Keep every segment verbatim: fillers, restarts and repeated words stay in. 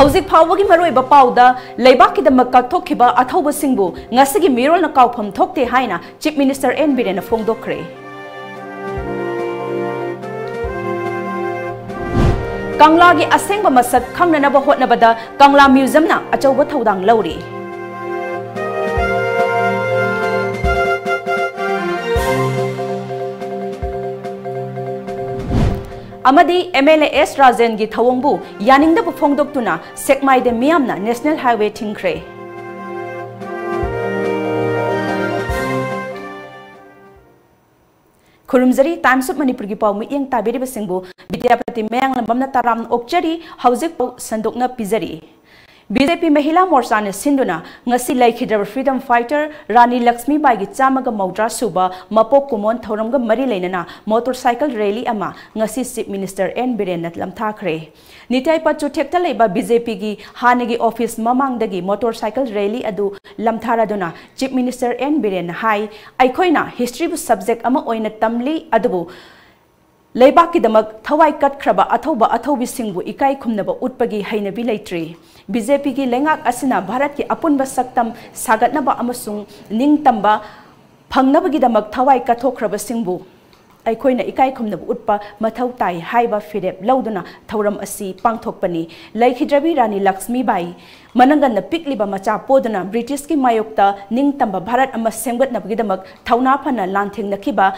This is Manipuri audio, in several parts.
ꯍꯧꯖꯤꯛ ꯐꯥꯎꯕꯒꯤ ꯃꯔꯨꯑꯣꯏꯕ ꯄꯥꯎꯗ, ꯂꯩꯕꯥꯛꯀꯤꯗꯃꯛ ꯀꯠꯊꯣꯛꯈꯤꯕ ꯑꯊꯧꯕꯁꯤꯡꯕꯨ ꯉꯁꯤꯒꯤ ꯃꯤꯔꯣꯜꯅ ꯀꯥꯎꯐꯝ ꯊꯣꯛꯇꯦ ꯍꯥꯏꯅ Chief Minister N ꯕꯤꯔꯦꯟꯅ ꯐꯣꯡꯗꯣꯛꯈ꯭ꯔꯦ꯫ ꯀꯪꯂꯥꯒꯤ ꯑꯁꯦꯡꯕ ꯃꯁꯛ ꯈꯪꯅꯅꯕ ꯍꯣꯠꯅꯕꯗ ꯀꯪꯂꯥ ꯃ꯭ꯌꯨꯖꯤꯌꯝꯅ ꯑꯆꯧꯕ ꯊꯧꯗꯥꯡ ꯂꯧꯔꯤ꯫ ꯑꯃꯗꯤ MLA S ꯔꯥꯖꯦꯟꯒꯤ ꯊꯧꯑꯣꯡꯕꯨ ꯌꯥꯅꯤꯡꯗꯕ ꯐꯣꯡꯗꯣꯛꯇꯨꯅ ꯁꯦꯛꯃꯥꯏꯗ ꯃꯤꯌꯥꯝꯅ National Highway ꯊꯤꯡꯈ꯭ꯔꯦ꯫ ꯈꯨꯔꯨꯝꯖꯔꯤ, Times of ꯃꯅꯤꯄꯨꯔꯒꯤ ꯄꯥꯎ ꯃꯤꯠꯌꯦꯡ ꯇꯥꯕꯤꯔꯤꯕꯁꯤꯡꯕꯨ ꯕꯤꯗ꯭ꯌꯥꯄꯇꯤ ꯃꯌꯥꯡꯂꯝꯕꯝꯅ ꯇꯔꯥꯝꯅ ꯑꯣꯛꯆꯔꯤ꯫ ꯍꯧꯖꯤꯛ ꯄꯥꯎ ꯁꯟꯗꯣꯛꯅ ꯄꯤꯖꯔꯤ꯫ BJP ꯃꯍꯤꯂꯥ ꯃꯣꯔꯆꯥꯅ ꯁꯤꯟꯗꯨꯅ ꯉꯁꯤ ꯂꯩꯈꯤꯗ꯭ꯔꯕ freedom fighter ꯔꯥꯅꯤ ꯂꯛꯁꯃꯤꯕꯥꯏꯒꯤ ꯆꯥꯝꯃꯒ ꯃꯧꯗ꯭ꯔꯥ ꯁꯨꯕ ꯃꯄꯣꯛ ꯀꯨꯝꯑꯣꯟ ꯊꯧꯔꯝꯒ ꯃꯔꯤ ꯂꯩꯅꯅ motorcycle rally ꯑꯃ ꯉꯁꯤ Chief Minister N ꯕꯤꯔꯦꯟꯅ ꯂꯝꯊꯥꯈ꯭ꯔꯦ꯫ ꯅꯤꯇꯥꯏ ꯄꯥꯆꯨꯊꯦꯛꯇ ꯂꯩꯕ BJPꯒꯤ ꯍꯥꯟꯅꯒꯤ office ꯃꯃꯥꯡꯗꯒꯤ motorcycle rally ꯑꯗꯨ ꯂꯝꯊꯥꯔꯗꯨꯅ Chief Minister N ꯕꯤꯔꯦꯟꯅ ꯍꯥꯏ, "ꯑꯩꯈꯣꯏꯅ historyꯕꯨ subject ꯑꯃ ꯑꯣꯏꯅ ꯇꯝꯂꯤ, ꯑꯗꯨꯕꯨ ꯂꯩꯕꯥꯛꯀꯤꯗꯃꯛ ꯊꯋꯥꯏ ꯀꯠꯈ꯭ꯔꯕ ꯑꯊꯧꯕ ꯑꯊꯧꯕꯤꯁꯤꯡꯕꯨ ꯏꯀꯥꯏ ꯈꯨꯝꯅꯕ ꯎꯠꯄꯒꯤ ꯍꯩꯅꯕꯤ ꯂꯩꯇ꯭ꯔꯤ꯫ BJPꯒꯤ ꯂꯩꯉꯥꯛ ꯑꯁꯤꯅ ꯚꯥꯔꯠꯀꯤ ꯑꯄꯨꯟꯕ ꯁꯛꯇꯝ ꯁꯥꯒꯠꯅꯕ ꯑꯃꯁꯨꯡ ꯅꯤꯡꯇꯝꯕ ꯐꯪꯅꯕꯒꯤꯗꯃꯛ ꯊꯋꯥꯏ ꯀꯠꯊꯣꯛꯈ꯭ꯔꯕꯁꯤꯡꯕꯨ ꯑꯩꯈꯣꯏꯅ ꯏꯀꯥꯏ ꯈꯨꯝꯅꯕ ꯎꯠꯄ ꯃꯊꯧ ꯇꯥꯏ" ꯍꯥꯏꯕ ꯐꯤꯔꯦꯞ ꯂꯧꯗꯨꯅ ꯊꯧꯔꯝ ꯑꯁꯤ ꯄꯥꯡꯊꯣꯛꯄꯅꯤ꯫ ꯂꯩꯈꯤꯗ꯭ꯔꯕꯤ ꯔꯥꯅꯤ ꯂꯛꯁꯃꯤꯕꯥꯏ ꯃꯅꯪꯒꯟꯅ ꯄꯤꯛꯂꯤꯕ ꯃꯆꯥ ꯄꯣꯗꯨꯅ ꯕ꯭ꯔꯤꯇꯤꯁꯀꯤ ꯃꯥꯌꯣꯛꯇ ꯅꯤꯡꯇꯝꯕ ꯚꯥꯔꯠ ꯑꯃ ꯁꯦꯝꯒꯠꯅꯕꯒꯤꯗꯃꯛ ꯊꯧꯅꯥ ꯐꯅ ꯂꯥꯟꯊꯦꯡꯅꯈꯤꯕ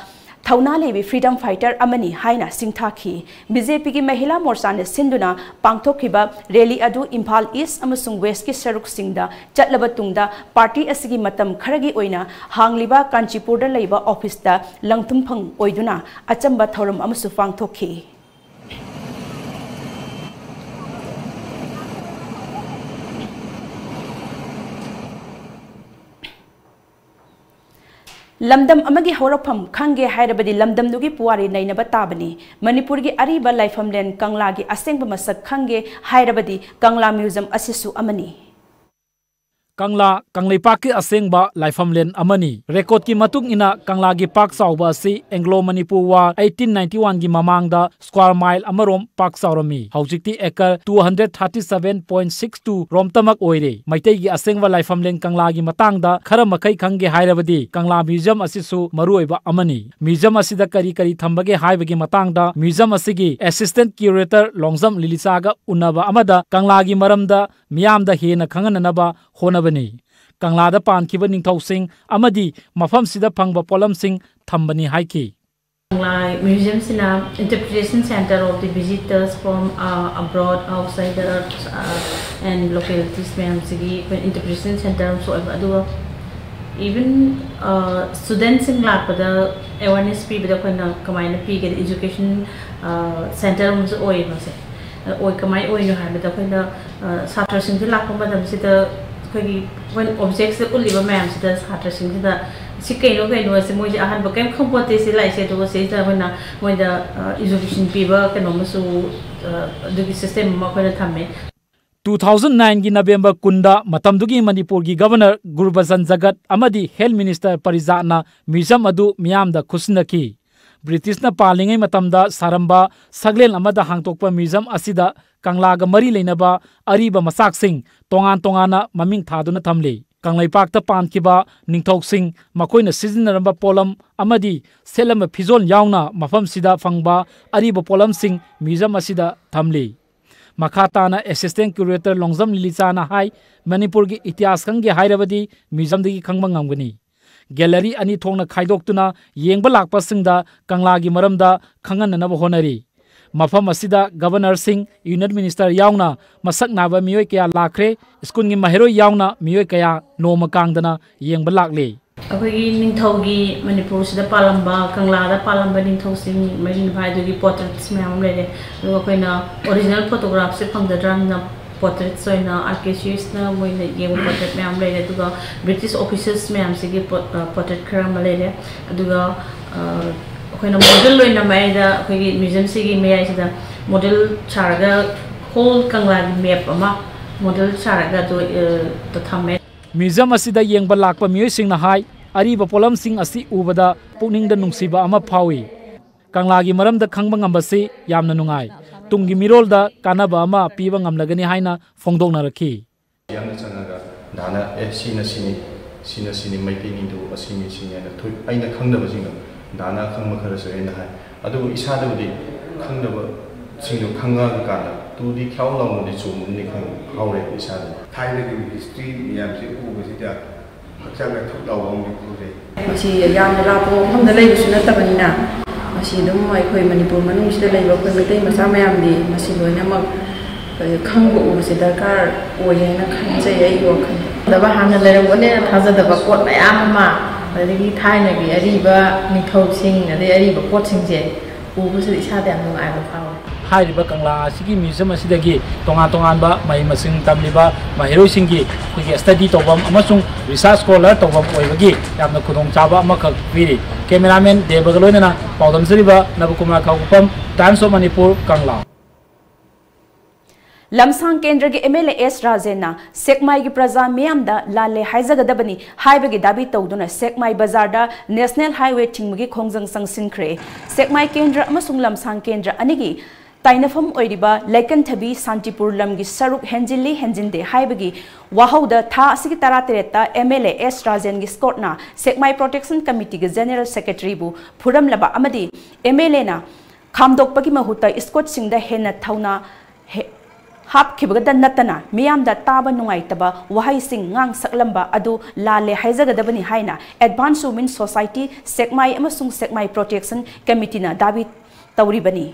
ꯊꯧꯅꯥ ꯂꯩꯕꯤ freedom fighter ꯑꯃꯅꯤ ꯍꯥꯏꯅ ꯁꯤꯡꯊꯥꯈꯤ꯫ BJPꯒꯤ ꯃꯍꯤꯂꯥ ꯃꯣꯔꯆꯥꯅ ꯁꯤꯟꯗꯨꯅ ꯄꯥꯡꯊꯣꯛꯈꯤꯕ rally ꯑꯗꯨ ꯏꯝꯐꯥꯜ East ꯑꯃꯁꯨꯡ Westꯀꯤ ꯁꯔꯨꯛꯁꯤꯡꯗ ꯆꯠꯂꯕ ꯇꯨꯡꯗ, party ꯑꯁꯤꯒꯤ ꯃꯇꯝ ꯈꯔꯒꯤ ꯑꯣꯏꯅ ꯍꯥꯡꯂꯤꯕ ꯀꯥꯟꯆꯤꯄꯨꯔꯗ ꯂꯩꯕ officeꯇ ꯂꯪꯊꯨꯝꯐꯝ ꯑꯣꯏꯗꯨꯅ ꯑꯆꯝꯕ ꯊꯧꯔꯝ ꯑꯃꯁꯨ ꯄꯥꯡꯊꯣꯛꯈꯤ꯫ ꯂꯝꯗꯝ ꯑꯃꯒꯤ ꯍꯧꯔꯛꯐꯝ ꯈꯪꯒꯦ ꯍꯥꯏꯔꯕꯗꯤ ꯂꯝꯗꯝꯗꯨꯒꯤ ꯄꯨꯋꯥꯔꯤ ꯅꯩꯅꯕ ꯇꯥꯕꯅꯤ꯫ ꯃꯅꯤꯄꯨꯔꯒꯤ ꯑꯔꯤꯕ ꯂꯥꯏꯐꯝꯂꯦꯟ ꯀꯪꯂꯥꯒꯤ ꯑꯁꯦꯡꯕ ꯃꯁꯛ ꯈꯪꯒꯦ ꯍꯥꯏꯔꯕꯗꯤ ꯀꯪꯂꯥ ꯃ꯭ꯌꯨꯖꯤꯌꯝ ꯑꯁꯤꯁꯨ ꯑꯃꯅꯤ꯫ ꯀꯪꯂꯥ ꯀꯪꯂꯩꯄꯥꯛꯀꯤ ꯑꯁꯦꯡꯕ ꯂꯥꯏꯐꯝꯂꯦꯟ ꯑꯃꯅꯤ꯫ ꯔꯦꯀꯣꯔꯗꯀꯤ ꯃꯇꯨꯡ ꯏꯟꯅ ꯀꯪꯂꯥꯒꯤ ꯄꯥꯛ ꯆꯥꯎꯕ ꯑꯁꯤ Anglo Manipur War eighteen ninety one ꯒꯤ ꯃꯃꯥꯡꯗ ꯁ꯭ꯀ꯭ꯋꯥꯔ ꯃꯥꯏꯜ ꯑꯃꯔꯣꯝ ꯄꯥꯛ ꯆꯥꯎꯔꯝꯃꯤ꯫ ꯍꯧꯖꯤꯛꯇꯤ acre two hundred thirty seven point six two ꯔꯣꯝꯇꯃꯛ ꯑꯣꯏꯔꯦ꯫ ꯃꯩꯇꯩꯒꯤ ꯑꯁꯦꯡꯕ ꯂꯥꯏꯐꯝꯂꯦꯟ ꯀꯪꯂꯥꯒꯤ ꯃꯇꯥꯡꯗ ꯈꯔ ꯃꯈꯩ ꯈꯪꯒꯦ ꯍꯥꯏꯔꯕꯗꯤ ꯀꯪꯂꯥ ꯃ꯭ꯌꯨꯖꯤꯌꯝ ꯑꯁꯤꯁꯨ ꯃꯔꯨꯑꯣꯏꯕ ꯑꯃꯅꯤ꯫ ꯃ꯭ꯌꯨꯖꯤꯌꯝ ꯑꯁꯤꯗ ꯀꯔꯤ ꯀꯔꯤ ꯊꯝꯕꯒꯦ ꯍꯥꯏꯕꯒꯤ ꯃꯇꯥꯡꯗ ꯃ꯭ꯌꯨꯖꯤꯌꯝ ꯑꯁꯤꯒꯤ ꯑꯦꯁꯤꯁꯇꯦꯟꯠ ꯀ꯭ꯌꯨꯔꯦꯇꯔ ꯂꯣꯡꯖꯝ ꯂꯤꯂꯤꯆꯥꯒ ꯎꯅꯕ ꯑꯃꯗ ꯀꯪꯂꯥꯒꯤ ꯃꯔꯝꯗ ꯃꯤꯌꯥꯝꯗ ꯍꯦꯟꯅ ꯈꯪꯍꯟꯅꯅꯕ ꯍꯣꯠꯅꯕꯅꯤ꯫ ꯀꯪꯂꯥꯗ ꯄꯥꯟꯈꯤꯕ ꯅꯤꯡꯊꯧꯁꯤꯡ ꯑꯃꯗꯤ ꯃꯐꯝꯁꯤꯗ ꯐꯪꯕ ꯄꯣꯠꯂꯝꯁꯤꯡ ꯊꯝꯕꯅꯤ ꯍꯥꯏꯈꯤ꯫ ꯀꯪꯂꯥ ꯃ꯭ꯌꯨꯖꯤꯌꯝꯁꯤꯅ interpretation centre of the visitors from, uh, abroad, outsider, uh, and localities ꯃꯌꯥꯝꯁꯤꯒꯤ ꯑꯩꯈꯣꯏ interpretation centre ꯑꯃꯁꯨ ꯑꯣꯏꯕ, ꯑꯗꯨꯒ even, uh, studentꯁꯤꯡ ꯂꯥꯛꯄꯗ awareness ꯄꯤꯕꯗ ꯑꯩꯈꯣꯏꯅ ꯀꯃꯥꯏꯅ ꯄꯤꯒꯦꯗ education, uh, centre ꯑꯃꯁꯨ ꯑꯣꯏꯌꯦ ꯃꯁꯦ꯫ ꯑꯣꯏ, ꯀꯃꯥꯏꯅ ꯑꯣꯏꯅꯣ ꯍꯥꯏꯕꯗ ꯑꯩꯈꯣꯏꯅ, ꯑ, ꯁꯥꯇ꯭ꯔꯁꯤꯡꯁꯦ ꯂꯥꯛꯄ ꯃꯇꯝꯁꯤꯗ ꯑꯩꯈꯣꯏꯒꯤ ꯑꯩꯈꯣꯏꯅ objectꯁꯤꯗ ꯎꯠꯂꯤꯕ ꯃꯌꯥꯝꯁꯤꯗ ꯁꯥꯇ꯭ꯔꯁꯤꯡꯁꯤꯗ ꯁꯤ ꯀꯩꯅꯣ ꯀꯩꯅꯣ ꯑꯁꯤ ꯃꯣꯏꯁꯦ ꯑꯍꯥꯟꯕ ꯀꯩꯝ ꯈꯪꯄꯣꯠꯇꯦ ꯁꯤ ꯂꯥꯛꯏꯁꯦ, ꯑꯗꯨꯒ ꯁꯤꯁꯤꯗ ꯑꯩꯈꯣꯏꯅ ꯃꯣꯏꯗ, ꯑ, education ꯄꯤꯕ ꯀꯩꯅꯣ ꯑꯃꯁꯨ, ꯑ, ꯑꯗꯨꯒꯤ system ꯑꯃ ꯑꯩꯈꯣꯏꯅ ꯊꯝꯃꯦ꯫ Two thousand nineꯒꯤ November ꯀꯨꯟꯗ ꯃꯇꯝꯗꯨꯒꯤ ꯃꯅꯤꯄꯨꯔꯒꯤ Governor ꯒꯨꯔꯕꯆꯟ ꯖꯒꯠ ꯑꯃꯗꯤ Health Minister ꯄꯔꯤꯖꯥꯠꯅ ꯃ꯭ꯌꯨꯖꯤꯌꯝ ꯑꯗꯨ ꯃꯤꯌꯥꯝꯗ ꯈꯨꯠꯁꯤꯟꯅꯈꯤ꯫ ꯕ꯭ꯔꯤꯇꯤꯁꯅ ꯄꯥꯜꯂꯤꯉꯩ ꯃꯇꯝꯗ ꯁꯥꯔꯝꯕ ꯁꯛꯂꯦꯟ ꯑꯃꯗ ꯍꯥꯡꯗꯣꯛꯄ ꯃ꯭ꯌꯨꯖꯤꯌꯝ ꯑꯁꯤꯗ ꯀꯪꯂꯥꯒ ꯃꯔꯤ ꯂꯩꯅꯕ ꯑꯔꯤꯕ ꯃꯆꯥꯛꯁꯤꯡ ꯇꯣꯉꯥꯟ ꯇꯣꯉꯥꯟꯅ ꯃꯃꯤꯡ ꯊꯥꯗꯨꯅ ꯊꯝꯂꯤ꯫ ꯀꯪꯂꯩꯄꯥꯛꯇ ꯄꯥꯟꯈꯤꯕ ꯅꯤꯡꯊꯧꯁꯤꯡ, ꯃꯈꯣꯏꯅ ꯁꯤꯖꯤꯟꯅꯔꯝꯕ ꯄꯣꯠꯂꯝ ꯑꯃꯗꯤ ꯁꯦꯠꯂꯝꯕ ꯐꯤꯖꯣꯜ ꯌꯥꯎꯅ ꯃꯐꯝꯁꯤꯗ ꯐꯪꯕ ꯑꯔꯤꯕ ꯄꯣꯠꯂꯝꯁꯤꯡ ꯃ꯭ꯌꯨꯖꯤꯌꯝ ꯑꯁꯤꯗ ꯊꯝꯂꯤ꯫ ꯃꯈꯥ ꯇꯥꯅ Assistant Curator ꯂꯣꯡꯖꯝ ꯂꯤꯂꯤꯆꯥꯅ ꯍꯥꯏ, ꯃꯅꯤꯄꯨꯔꯒꯤ ꯏꯇꯤꯍꯥꯁ ꯈꯪꯒꯦ ꯍꯥꯏꯔꯕꯗꯤ ꯃ꯭ꯌꯨꯖꯤꯌꯝꯗꯒꯤ ꯈꯪꯕ ꯉꯝꯒꯅꯤ꯫ ꯒꯦꯂꯔꯤ ꯑꯅꯤ ꯊꯣꯛꯅ ꯈꯥꯏꯗꯣꯛꯇꯨꯅ ꯌꯦꯡꯕ ꯂꯥꯛꯄꯁꯤꯡꯗ ꯀꯪꯂꯥꯒꯤ ꯃꯔꯝꯗ ꯈꯪꯍꯟꯅꯅꯕ ꯍꯣꯠꯅꯔꯤ꯫ ꯃꯐꯝ ꯑꯁꯤꯗ Governorꯁꯤꯡ, Union Minister ꯌꯥꯎꯅ ꯃꯁꯛ ꯅꯥꯏꯕ ꯃꯤꯑꯣꯏ ꯀꯌꯥ ꯂꯥꯛꯈ꯭ꯔꯦ꯫ ꯁ꯭ꯀꯨꯜꯒꯤ ꯃꯍꯩꯔꯣꯏ ꯌꯥꯎꯅ ꯃꯤꯑꯣꯏ ꯀꯌꯥ ꯅꯣꯡꯃ ꯀꯥꯡꯗꯅ ꯌꯦꯡꯕ ꯂꯥꯛꯂꯤ꯫ ꯑꯩꯈꯣꯏꯒꯤ ꯅꯤꯡꯊꯧꯒꯤ, ꯃꯅꯤꯄꯨꯔꯁꯤꯗ ꯄꯥꯜꯂꯝꯕ, ꯀꯪꯂꯥꯗ ꯄꯥꯜꯂꯝꯕ ꯅꯤꯡꯊꯧꯁꯤꯡ ꯃꯔꯤ ꯅꯤꯄꯥꯜ ꯑꯗꯨꯒꯤ portraits ꯃꯌꯥꯝ ꯑꯃ ꯂꯩꯔꯦ꯫ ꯑꯗꯨꯒ ꯑꯩꯈꯣꯏꯅ original photographꯁꯦ ꯐꯪꯖꯗ꯭ꯔꯕꯅꯤꯅ portraits ꯑꯣꯏꯅ ꯑꯥꯔ ꯀꯦ ꯁꯤꯁꯅ ꯃꯣꯏꯅ ꯌꯦꯡꯕ portrait ꯃꯌꯥꯝ ꯂꯩꯔꯦ꯫ ꯑꯗꯨꯒ British officers ꯃꯌꯥꯝꯁꯤꯒꯤ ꯄꯣꯠ-, ꯑ, portrait ꯈꯔ ꯑꯃ ꯂꯩꯔꯦ꯫ ꯑꯗꯨꯒ, ꯑ, ꯑꯩꯈꯣꯏꯅ model ꯑꯣꯏꯅ ꯃꯌꯥꯏꯗ, ꯑꯩꯈꯣꯏꯒꯤ ꯃ꯭ꯌꯨꯖꯤꯌꯝꯁꯤꯒꯤ ꯃꯌꯥꯏꯁꯤꯗ model ꯁꯥꯔꯒ whole ꯀꯪꯂꯥꯒꯤ map ꯑꯃ model ꯁꯥꯔꯒ ꯑꯗꯨ, ꯑ, ꯊꯝꯃꯦ꯫ ꯃ꯭ꯌꯨꯖꯤꯌꯝ ꯑꯁꯤꯗ ꯌꯦꯡꯕ ꯂꯥꯛꯄ ꯃꯤꯑꯣꯏꯁꯤꯡꯅ ꯍꯥꯏ, ꯑꯔꯤꯕ ꯄꯣꯠꯂꯝꯁꯤꯡ ꯑꯁꯤ ꯎꯕꯗ ꯄꯨꯛꯅꯤꯡꯗ ꯅꯨꯡꯁꯤꯕ ꯑꯃ ꯐꯥꯎꯏ꯫ ꯀꯪꯂꯥꯒꯤ ꯃꯔꯝꯗ ꯈꯪꯕ ꯉꯝꯕꯁꯤ ꯌꯥꯝꯅ ꯅꯨꯡꯉꯥꯏ꯫ ꯇꯨꯡꯒꯤ ꯃꯤꯔꯣꯜꯗ ꯀꯥꯟꯅꯕ ꯑꯃ ꯄꯤꯕ ꯉꯝꯂꯒꯅꯤ ꯍꯥꯏꯅ ꯐꯣꯡꯗꯣꯛꯅꯔꯛꯈꯤ꯫ ꯌꯥꯝꯅ ꯆꯪꯉꯒ ꯗꯥꯅ, "ꯑꯦ, ꯁꯤꯅ ꯁꯤꯅꯤ, ꯁꯤꯅ ꯁꯤꯅꯤ, ꯃꯩꯇꯩ ꯅꯤꯡꯊꯧ ꯑꯁꯤꯅꯤ, ꯁꯤꯅꯤ" ꯍꯥꯏꯅ ꯊꯣꯏ-, ꯑꯩꯅ ꯈꯪꯗꯕꯁꯤꯡꯗꯣ ꯗꯥꯅ ꯑꯈꯪꯕ ꯈꯔꯁꯨ ꯑꯩꯅ ꯍꯥꯏ꯫ ꯑꯗꯨꯕꯨ ꯏꯁꯥꯗꯕꯨꯗꯤ ꯈꯪꯗꯕꯁꯤꯡꯗꯣ ꯈꯪꯉꯛꯑꯀꯥꯟꯗ ꯇꯨꯗꯤ ꯈ꯭ꯌꯥꯎ ꯂꯥꯎꯅꯗꯤ ꯆꯣꯡꯕꯅꯤ ꯈꯪ-, ꯐꯥꯎꯔꯦꯕ ꯏꯁꯥꯗ꯫ ꯊꯥꯏꯅꯒꯤ ꯍꯤꯁꯇ꯭ꯔꯤ ꯃꯌꯥꯝꯁꯦ ꯎꯕꯁꯤꯗ ꯍꯛꯆꯥꯡꯗ ꯊꯨꯛ ꯂꯥꯎꯕ ꯑꯃꯗꯤ ꯐꯥꯎꯖꯩ꯫ ꯃꯁꯤ ꯌꯥꯝꯅ ꯂꯥꯞꯄ ꯃꯐꯝꯗ ꯂꯩꯕꯁꯨ ꯅꯠꯇꯕꯅꯤꯅ, ꯃꯁꯤ ꯑꯗꯨꯝ ꯑꯩꯈꯣꯏ ꯃꯅꯤꯄꯨꯔ ꯃꯅꯨꯡꯁꯤꯗ ꯂꯩꯕ ꯑꯩꯈꯣꯏ ꯃꯩꯇꯩ ꯃꯆꯥ ꯃꯌꯥꯝꯗꯤ ꯃꯁꯤ ꯂꯣꯏꯅꯃꯛ ꯑꯩꯈꯣꯏ ꯈꯪꯕ ꯎꯕꯁꯦ ꯗꯔꯀꯥꯔ ꯑꯣꯏ ꯍꯥꯏꯅ ꯈꯟꯖꯩ ꯑꯩꯒꯤ ꯋꯥꯈꯜꯗ꯫ ꯊꯥꯖꯗꯕ ꯍꯥꯟꯅ ꯂꯩꯔꯝꯒꯅꯦꯅ ꯊꯥꯖꯗꯕ ꯄꯣꯠ ꯃꯌꯥꯝ ꯑꯃ, ꯑꯗꯒꯤ ꯊꯥꯏꯅꯒꯤ ꯑꯔꯤꯕ ꯅꯤꯡꯊꯧꯁꯤꯡ, ꯑꯗꯩ ꯑꯔꯤꯕ ꯄꯣꯠꯁꯤꯡꯁꯦ ꯎꯕꯁꯤꯗ ꯏꯁꯥꯗ ꯌꯥꯝ ꯅꯨꯡꯉꯥꯏꯕ ꯐꯥꯎꯋꯦ꯫ ꯍꯥꯏꯔꯤꯕ ꯀꯪꯂꯥ ꯑꯁꯤꯒꯤ ꯃ꯭ꯌꯨꯖꯤꯌꯝ ꯑꯁꯤꯗꯒꯤ ꯇꯣꯉꯥꯟ ꯇꯣꯉꯥꯟꯕ ꯃꯍꯩ ꯃꯁꯤꯡ ꯇꯝꯂꯤꯕ ꯃꯍꯩꯔꯣꯏꯁꯤꯡꯒꯤ ꯑꯩꯈꯣꯏꯒꯤ ꯁ꯭ꯇꯗꯤ ꯇꯧꯐꯝ ꯑꯃꯁꯨꯡ ꯔꯤꯁꯥꯔꯆ ꯁ꯭ꯀꯣꯂꯔ ꯇꯧꯐꯝ ꯑꯣꯏꯕꯒꯤ ꯌꯥꯝꯅ ꯈꯨꯗꯣꯡꯆꯥꯕ ꯑꯃꯈꯛ ꯄꯤꯔꯤ꯫ ꯀꯦꯃꯦꯔꯥꯃꯦꯟ ꯗꯦꯕꯒ ꯂꯣꯏꯅꯅ ꯄꯥꯎꯗꯝꯖꯔꯤꯕ ꯅꯕꯀꯨꯃꯥꯔ ꯈꯥꯎꯕꯨꯛꯐꯝ, Times of Manipur, ꯀꯪꯂꯥ꯫ ꯂꯝꯁꯥꯡ ꯀꯦꯟꯗ꯭ꯔꯒꯤ ꯑꯦꯝ ꯑꯦꯜ ꯑꯦ ꯑꯦꯁ ꯔꯥꯖꯦꯟꯅ ꯁꯦꯛꯃꯥꯏꯒꯤ ꯄ꯭ꯔꯖꯥ ꯃꯤꯌꯥꯝꯗ ꯂꯥꯜꯂꯦ ꯍꯥꯏꯖꯒꯗꯕꯅꯤ ꯍꯥꯏꯕꯒꯤ ꯗꯥꯕꯤ ꯇꯧꯗꯨꯅ ꯁꯦꯛꯃꯥꯏ ꯕꯖꯥꯔꯗ ꯅꯦꯁꯅꯦꯜ ꯍꯥꯏꯋꯦ ꯊꯤꯡꯕꯒꯤ ꯈꯣꯡꯖꯪ ꯆꯪꯁꯤꯟꯈ꯭ꯔꯦ꯫ ꯁꯦꯛꯃꯥꯏ ꯀꯦꯟꯗ꯭ꯔ ꯑꯃꯁꯨꯡ ꯂꯝꯁꯥꯡ ꯀꯦꯟꯗ꯭ꯔ ꯑꯅꯤꯒꯤ ꯇꯥꯏꯅꯐꯝ ꯑꯣꯏꯔꯤꯕ ꯂꯩꯀꯟꯊꯕꯤ ꯁꯥꯟꯇꯤꯄꯨꯔ ꯂꯝꯒꯤ ꯁꯔꯨꯛ ꯍꯦꯟꯖꯤꯜꯂꯤ ꯍꯦꯟꯖꯤꯟꯗꯦ ꯍꯥꯏꯕꯒꯤ ꯋꯥꯍꯧꯗ ꯊꯥ ꯑꯁꯤꯒꯤ ꯇꯔꯥꯇꯔꯦꯠꯇ ꯑꯦꯝ ꯑꯦꯜ ꯑꯦ ꯑꯦꯁ ꯔꯥꯖꯦꯟꯒꯤ ꯁ꯭ꯀꯣꯠꯅ ꯁꯦꯛꯃꯥꯏ ꯄ꯭ꯔꯣꯇꯦꯛꯁꯟ ꯀꯃꯤꯇꯤꯒꯤ ꯖꯦꯅꯦꯔꯦꯜ ꯁꯦꯀ꯭ꯔꯦꯇꯔꯤꯕꯨ ꯐꯨꯔꯝꯂꯕ ꯑꯃꯗꯤ ꯑꯦꯝ ꯑꯦꯜ ꯑꯦꯅ ꯈꯥꯝꯗꯣꯛꯄꯒꯤ ꯃꯍꯨꯠꯇ ꯁ꯭ꯀꯣꯠꯁꯤꯡꯗ ꯍꯦꯟꯅ ꯊꯧꯅꯥ ꯍꯦ-, ꯍꯥꯞꯈꯤꯕꯗ ꯅꯠꯇꯅ ꯃꯤꯌꯥꯝꯗ ꯇꯥꯕ ꯅꯨꯡꯉꯥꯏꯇꯕ ꯋꯥꯍꯩꯁꯤꯡ ꯉꯥꯡ ꯁꯛꯂꯝꯕ ꯑꯗꯨ ꯂꯥꯜꯂꯦ ꯍꯥꯏꯖꯒꯗꯕꯅꯤ ꯍꯥꯏꯅ Advance Women Society ꯁꯦꯛꯃꯥꯏ ꯑꯃꯁꯨꯡ ꯁꯦꯛꯃꯥꯏ ꯄ꯭ꯔꯣꯇꯦꯛꯁꯟ ꯀꯃꯤꯇꯤꯅ ꯗꯥꯕꯤ ꯇꯧꯔꯤꯕꯅꯤ꯫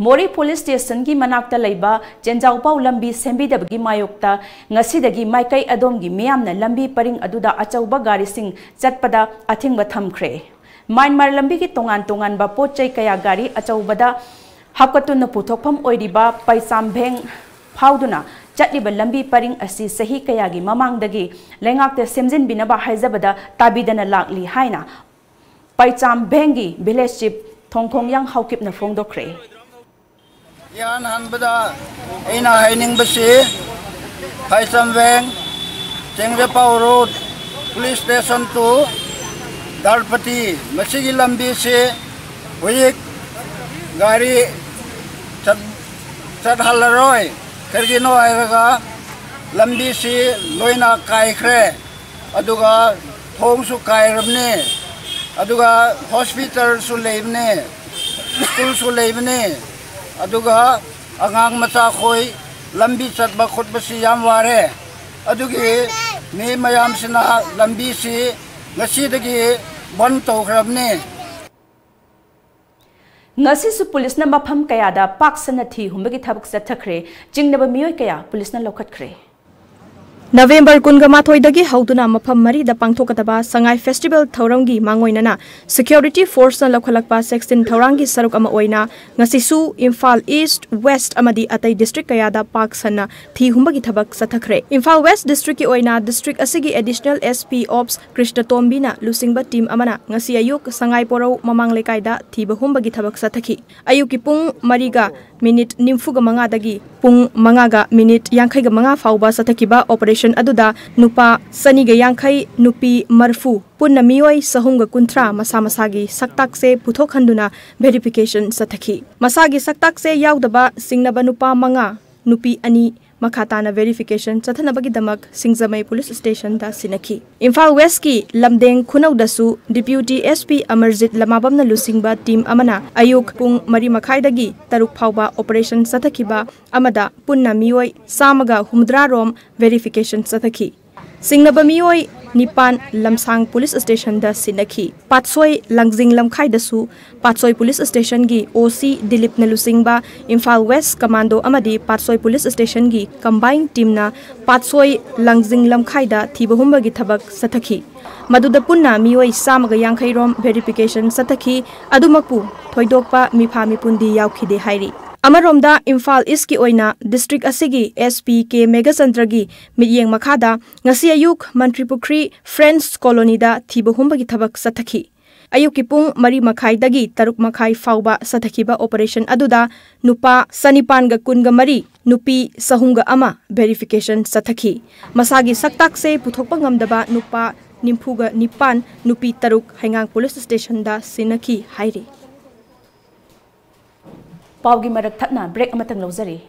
ꯃꯣꯔꯦ ꯄꯨꯂꯤꯁ ꯁ꯭ꯇꯦꯁꯟꯒꯤ ꯃꯅꯥꯛꯇ ꯂꯩꯕ ꯆꯦꯟꯖꯥꯎꯄꯥꯎ ꯂꯝꯕꯤ ꯁꯦꯝꯕꯤꯗꯕꯒꯤ ꯃꯥꯌꯣꯛꯇ ꯉꯁꯤꯗꯒꯤ ꯃꯥꯏꯀꯩ ꯑꯗꯣꯝꯒꯤ ꯃꯤꯌꯥꯝꯅ ꯂꯝꯕꯤ ꯄꯔꯤꯡ ꯑꯗꯨꯗ ꯑꯆꯧꯕ ꯒꯥꯔꯤꯁꯤꯡ ꯆꯠꯄꯗ ꯑꯊꯤꯡꯕ ꯊꯝꯈ꯭ꯔꯦ꯫ ꯃ꯭ꯌꯥꯟꯃꯥꯔ ꯂꯝꯕꯤꯒꯤ ꯇꯣꯉꯥꯟ ꯇꯣꯉꯥꯟꯕ ꯄꯣꯠ ꯆꯩ ꯀꯌꯥ ꯒꯥꯔꯤ ꯑꯆꯧꯕꯗ ꯍꯥꯞꯀꯠꯇꯨꯅ ꯄꯨꯊꯣꯛꯐꯝ ꯑꯣꯏꯔꯤꯕ ꯄꯩꯁꯥꯝꯚꯦꯡ ꯐꯥꯎꯗꯨꯅ ꯆꯠꯂꯤꯕ ꯂꯝꯕꯤ ꯄꯔꯤꯡ ꯑꯁꯤ ꯆꯍꯤ ꯀꯌꯥꯒꯤ ꯃꯃꯥꯡꯗꯒꯤ ꯂꯩꯉꯥꯛꯇ ꯁꯦꯝꯖꯤꯟꯕꯤꯅꯕ ꯍꯥꯏꯖꯕꯗ ꯇꯥꯕꯤꯗꯅ ꯂꯥꯛꯂꯤ ꯍꯥꯏꯅ ꯄꯩꯆꯥꯝ ꯚꯦꯡꯒꯤ ꯚꯤꯂꯦꯖ ꯆꯤꯐ ꯊꯣꯡꯈꯣꯡꯌꯥꯡ ꯍꯥꯎꯀꯤꯞꯅ ꯐꯣꯡꯗꯣꯛꯈ꯭ꯔꯦ꯫ ꯏꯍꯥꯟ ꯍꯥꯟꯕꯗ ꯑꯩꯅ ꯍꯥꯏꯅꯤꯡꯕꯁꯤ, ꯐꯥꯏꯆꯝꯕꯦꯡ ꯆꯦꯡꯖꯄꯥꯎ ꯔꯣꯗ, ꯄꯨꯂꯤꯁ ꯁ꯭ꯇꯦꯁꯟ ꯇꯨ ꯗꯥꯔꯄꯇꯤ, ꯃꯁꯤꯒꯤ ꯂꯝꯕꯤꯁꯤ ꯍꯧꯖꯤꯛ ꯒꯥꯔꯤ ꯆꯠ-, ꯆꯠꯍꯜꯂꯔꯣꯏ꯫ ꯀꯔꯤꯒꯤꯅꯣ ꯍꯥꯏꯔꯒ, ꯂꯝꯕꯤꯁꯤ ꯂꯣꯏꯅ ꯀꯥꯏꯈ꯭ꯔꯦ, ꯑꯗꯨꯒ ꯊꯣꯡꯁꯨ ꯀꯥꯏꯔꯕꯅꯤ, ꯑꯗꯨꯒ ꯍꯣꯁꯄꯤꯇꯥꯜꯁꯨ ꯂꯩꯕꯅꯤ, ꯁ꯭ꯀꯨꯜꯁꯨ ꯂꯩꯕꯅꯤ, ꯑꯗꯨꯒ ꯑꯉꯥꯡ ꯃꯆꯥꯈꯣꯏ ꯂꯝꯕꯤ ꯆꯠꯄ ꯈꯣꯠꯄꯁꯤ ꯌꯥꯝ ꯋꯥꯔꯦ꯫ ꯑꯗꯨꯒꯤ ꯃꯤ ꯃꯌꯥꯝꯁꯤꯅ ꯂꯝꯕꯤꯁꯤ ꯉꯁꯤꯗꯒꯤ ꯕꯟ ꯇꯧꯈ꯭ꯔꯕꯅꯤ꯫ ꯉꯁꯤꯁꯨ ꯄꯨꯂꯤꯁꯅ ꯃꯐꯝ ꯀꯌꯥꯗ ꯄꯥꯛ ꯁꯟꯅ ꯊꯤ ꯍꯨꯝꯕꯒꯤ ꯊꯕꯛ ꯆꯠꯊꯈ꯭ꯔꯦ꯫ ꯆꯤꯡꯅꯕ ꯃꯤꯑꯣꯏ ꯀꯌꯥ ꯄꯨꯂꯤꯁꯅ ꯂꯧꯈꯠꯈ꯭ꯔꯦ꯫ ꯅꯕꯦꯝꯕꯔ ꯀꯨꯟꯒ ꯃꯥꯊꯣꯏꯗꯒꯤ ꯍꯧꯗꯨꯅ ꯃꯐꯝ ꯃꯔꯤꯗ ꯄꯥꯡꯊꯣꯛꯀꯗꯕ ꯁꯉꯥꯏ ꯐꯦꯁꯇꯤꯚꯦꯜ ꯊꯧꯔꯝꯒꯤ ꯃꯥꯡꯑꯣꯏꯅꯅ ꯁꯦꯀ꯭ꯌꯨꯔꯤꯇꯤ ꯐꯣꯔꯁꯅ ꯂꯧꯈꯠꯂꯛꯄ ꯆꯦꯛꯁꯤꯟ ꯊꯧꯔꯥꯡꯒꯤ ꯁꯔꯨꯛ ꯑꯃ ꯑꯣꯏꯅ ꯉꯁꯤꯁꯨ ꯏꯝꯐꯥꯜ ꯏꯁ꯭ꯠ, ꯋꯦꯁ꯭ꯠ ꯑꯃꯗꯤ ꯑꯇꯩ ꯗꯤꯁꯇ꯭ꯔꯤꯛ ꯀꯌꯥꯗ ꯄꯥꯛ ꯁꯟꯅ ꯊꯤ ꯍꯨꯝꯕꯒꯤ ꯊꯕꯛ ꯆꯠꯊꯈ꯭ꯔꯦ꯫ ꯏꯝꯐꯥꯜ ꯋꯦꯁ꯭ꯠ ꯗꯤꯁꯇ꯭ꯔꯤꯛꯀꯤ ꯑꯣꯏꯅ ꯗꯤꯁꯇ꯭ꯔꯤꯛ ꯑꯁꯤꯒꯤ ꯑꯦꯗꯤꯁꯅꯦꯜ ꯑꯦꯁ ꯄꯤ ꯑꯣꯞꯁ ꯀ꯭ꯔꯤꯁꯅꯇꯣꯝꯕꯤꯅ ꯂꯨꯆꯤꯡꯕ ꯇꯤꯝ ꯑꯃꯅ ꯉꯁꯤ ꯑꯌꯨꯛ ꯁꯉꯥꯏ ꯄꯣꯔꯧ ꯃꯃꯥꯡ ꯂꯩꯀꯥꯏꯗ ꯊꯤꯕ ꯍꯨꯝꯕꯒꯤ ꯊꯕꯛ ꯆꯠꯊꯈꯤ꯫ ꯑꯌꯨꯛꯀꯤ ꯄꯨꯡ ꯃꯔꯤꯒ ꯃꯤꯅꯤꯠ ꯅꯤꯐꯨꯒ ꯃꯉꯥꯗꯒꯤ ꯄꯨꯡ ꯃꯉꯥꯒ ꯃꯤꯅꯤꯠ ꯌꯥꯡꯈꯩꯒ ꯃꯉꯥ ꯐꯥꯎꯕ ꯆꯠꯊꯈꯤꯕ ꯑꯣꯄꯔꯦꯁꯟ ꯑꯗꯨꯗ ꯅꯨꯄꯥ ꯆꯅꯤꯒ ꯌꯥꯡꯈꯩ, ꯅꯨꯄꯤ ꯃꯔꯤꯐꯨ, ꯄꯨꯟꯅ ꯃꯤꯑꯣꯏ ꯆꯍꯨꯝꯒ ꯀꯨꯟꯊ꯭ꯔꯥ ꯃꯁꯥ ꯃꯁꯥꯒꯤ ꯁꯛꯇꯥꯛꯁꯦ ꯄꯨꯊꯣꯛꯍꯟꯗꯨꯅ ꯚꯦꯔꯤꯐꯤꯀꯦꯁꯟ ꯆꯠꯊꯈꯤ꯫ ꯃꯁꯥꯒꯤ ꯁꯛꯇꯥꯛꯁꯦ ꯌꯥꯎꯗꯕ ꯆꯤꯡꯅꯕ ꯅꯨꯄꯥ ꯃꯉꯥ, ꯅꯨꯄꯤ ꯑꯅꯤ ꯃꯈꯥ ꯇꯥꯅ ꯚꯦꯔꯤꯐꯤꯀꯦꯁꯟ ꯆꯠꯊꯅꯕꯒꯤꯗꯃꯛ ꯁꯤꯡꯖꯃꯩ ꯄꯨꯂꯤꯁ ꯁ꯭ꯇꯦꯁꯟꯗ ꯁꯤꯟꯅꯈꯤ꯫ Imphal ꯋꯦꯁ꯭ꯠꯀꯤ ꯂꯝꯗꯦꯡ ꯈꯨꯅꯧꯗꯁꯨ deputy S P Amarjeet ꯂꯃꯥꯕꯝꯅ ꯂꯨꯆꯤꯡꯕ ꯇꯤꯝ ꯑꯃꯅ ꯑꯌꯨꯛ ꯄꯨꯡ ꯃꯔꯤ ꯃꯈꯥꯏꯗꯒꯤ ꯇꯔꯨꯛ ꯐꯥꯎꯕ ꯑꯣꯄꯔꯦꯁꯟ ꯆꯠꯊꯈꯤꯕ ꯑꯃꯗ ꯄꯨꯟꯅ ꯃꯤꯑꯣꯏ ꯆꯥꯝꯃꯒ ꯍꯨꯝꯗ꯭ꯔꯥ ꯔꯣꯝ ꯚꯦꯔꯤꯐꯤꯀꯦꯁꯟ ꯆꯠꯊꯈꯤ꯫ ꯆꯤꯡꯅꯕ ꯃꯤꯑꯣꯏ ꯅꯤꯄꯥꯟ ꯂꯝꯁꯥꯡ ꯄꯨꯂꯤꯁ ꯁ꯭ꯇꯦꯁꯟꯗ ꯁꯤꯟꯅꯈꯤ꯫ ꯄꯥꯠꯁꯣꯏ ꯂꯥꯡꯖꯤꯡ ꯂꯝꯈꯥꯏꯗꯁꯨ ꯄꯥꯠꯁꯣꯏ ꯄꯨꯂꯤꯁ ꯁ꯭ꯇꯦꯁꯟꯒꯤ ꯑꯣ ꯁꯤ ꯗꯤꯂꯤꯞꯅ ꯂꯨꯆꯤꯡꯕ ꯏꯝꯐꯥꯜ ꯋꯦꯁ꯭ꯠ ꯀꯃꯥꯟꯗꯣ ꯑꯃꯗꯤ ꯄꯥꯠꯁꯣꯏ ꯄꯨꯂꯤꯁ ꯁ꯭ꯇꯦꯁꯟꯒꯤ ꯀꯝꯕꯥꯏꯟ ꯇꯤꯝꯅ ꯄꯥꯠꯁꯣꯏ ꯂꯥꯡꯖꯤꯡ ꯂꯝꯈꯥꯏꯗ ꯊꯤꯕ ꯍꯨꯝꯕꯒꯤ ꯊꯕꯛ ꯆꯠꯊꯈꯤ꯫ ꯃꯗꯨꯗ ꯄꯨꯟꯅ ꯃꯤꯑꯣꯏ ꯆꯥꯝꯃꯒ ꯌꯥꯡꯈꯩ ꯔꯣꯝ ꯚꯦꯔꯤꯐꯤꯀꯦꯁꯟ ꯆꯠꯊꯈꯤ꯫ ꯑꯗꯨꯃꯛꯄꯨ ꯊꯣꯏꯗꯣꯛꯄ ꯃꯤꯐꯥ ꯃꯤꯄꯨꯟꯗꯤ ꯌꯥꯎꯈꯤꯗꯦ ꯍꯥꯏꯔꯤ꯫ ꯑꯃꯔꯣꯝꯗ ꯏꯝꯐꯥꯜ ꯏꯁ꯭ꯠꯀꯤ ꯑꯣꯏꯅ ꯗꯤꯁꯇ꯭ꯔꯤꯛ ꯑꯁꯤꯒꯤ ꯑꯦꯁ ꯄꯤ ꯀꯦ ꯃꯦꯘꯆꯟꯗ꯭ꯔꯒꯤ ꯃꯤꯠꯌꯦꯡ ꯃꯈꯥꯗ ꯉꯁꯤ ꯑꯌꯨꯛ ꯃꯟꯇ꯭ꯔꯤ ꯄꯨꯈ꯭ꯔꯤ ꯐ꯭ꯔꯦꯟꯁ ꯀꯣꯂꯣꯅꯤꯗ ꯊꯤꯕ ꯍꯨꯝꯕꯒꯤ ꯊꯕꯛ ꯆꯠꯊꯈꯤ꯫ ꯑꯌꯨꯛꯀꯤ ꯄꯨꯡ ꯃꯔꯤ ꯃꯈꯥꯏꯗꯒꯤ ꯇꯔꯨꯛ ꯃꯈꯥꯏ ꯐꯥꯎꯕ ꯆꯠꯊꯈꯤꯕ operation ꯑꯗꯨꯗ ꯅꯨꯄꯥ ꯆꯅꯤꯄꯥꯟꯒ ꯀꯨꯟꯒ ꯃꯔꯤ, ꯅꯨꯄꯤ ꯆꯍꯨꯝꯒ ꯑꯃ verification ꯆꯠꯊꯈꯤ꯫ ꯃꯁꯥꯒꯤ ꯁꯛꯇꯥꯛꯁꯦ ꯄꯨꯊꯣꯛꯄ ꯉꯝꯗꯕ ꯅꯨꯄꯥ ꯅꯤꯐꯨꯒ ꯅꯤꯄꯥꯟ, ꯅꯨꯄꯤ ꯇꯔꯨꯛ ꯍꯩꯉꯥꯡ police stationꯗ ꯁꯤꯟꯅꯈꯤ ꯍꯥꯏꯔꯤ꯫ ꯄꯥꯎꯒꯤ ꯃꯔꯛ ꯊꯠꯅ break ꯑꯃꯇꯪ ꯂꯧꯖꯔꯤ꯫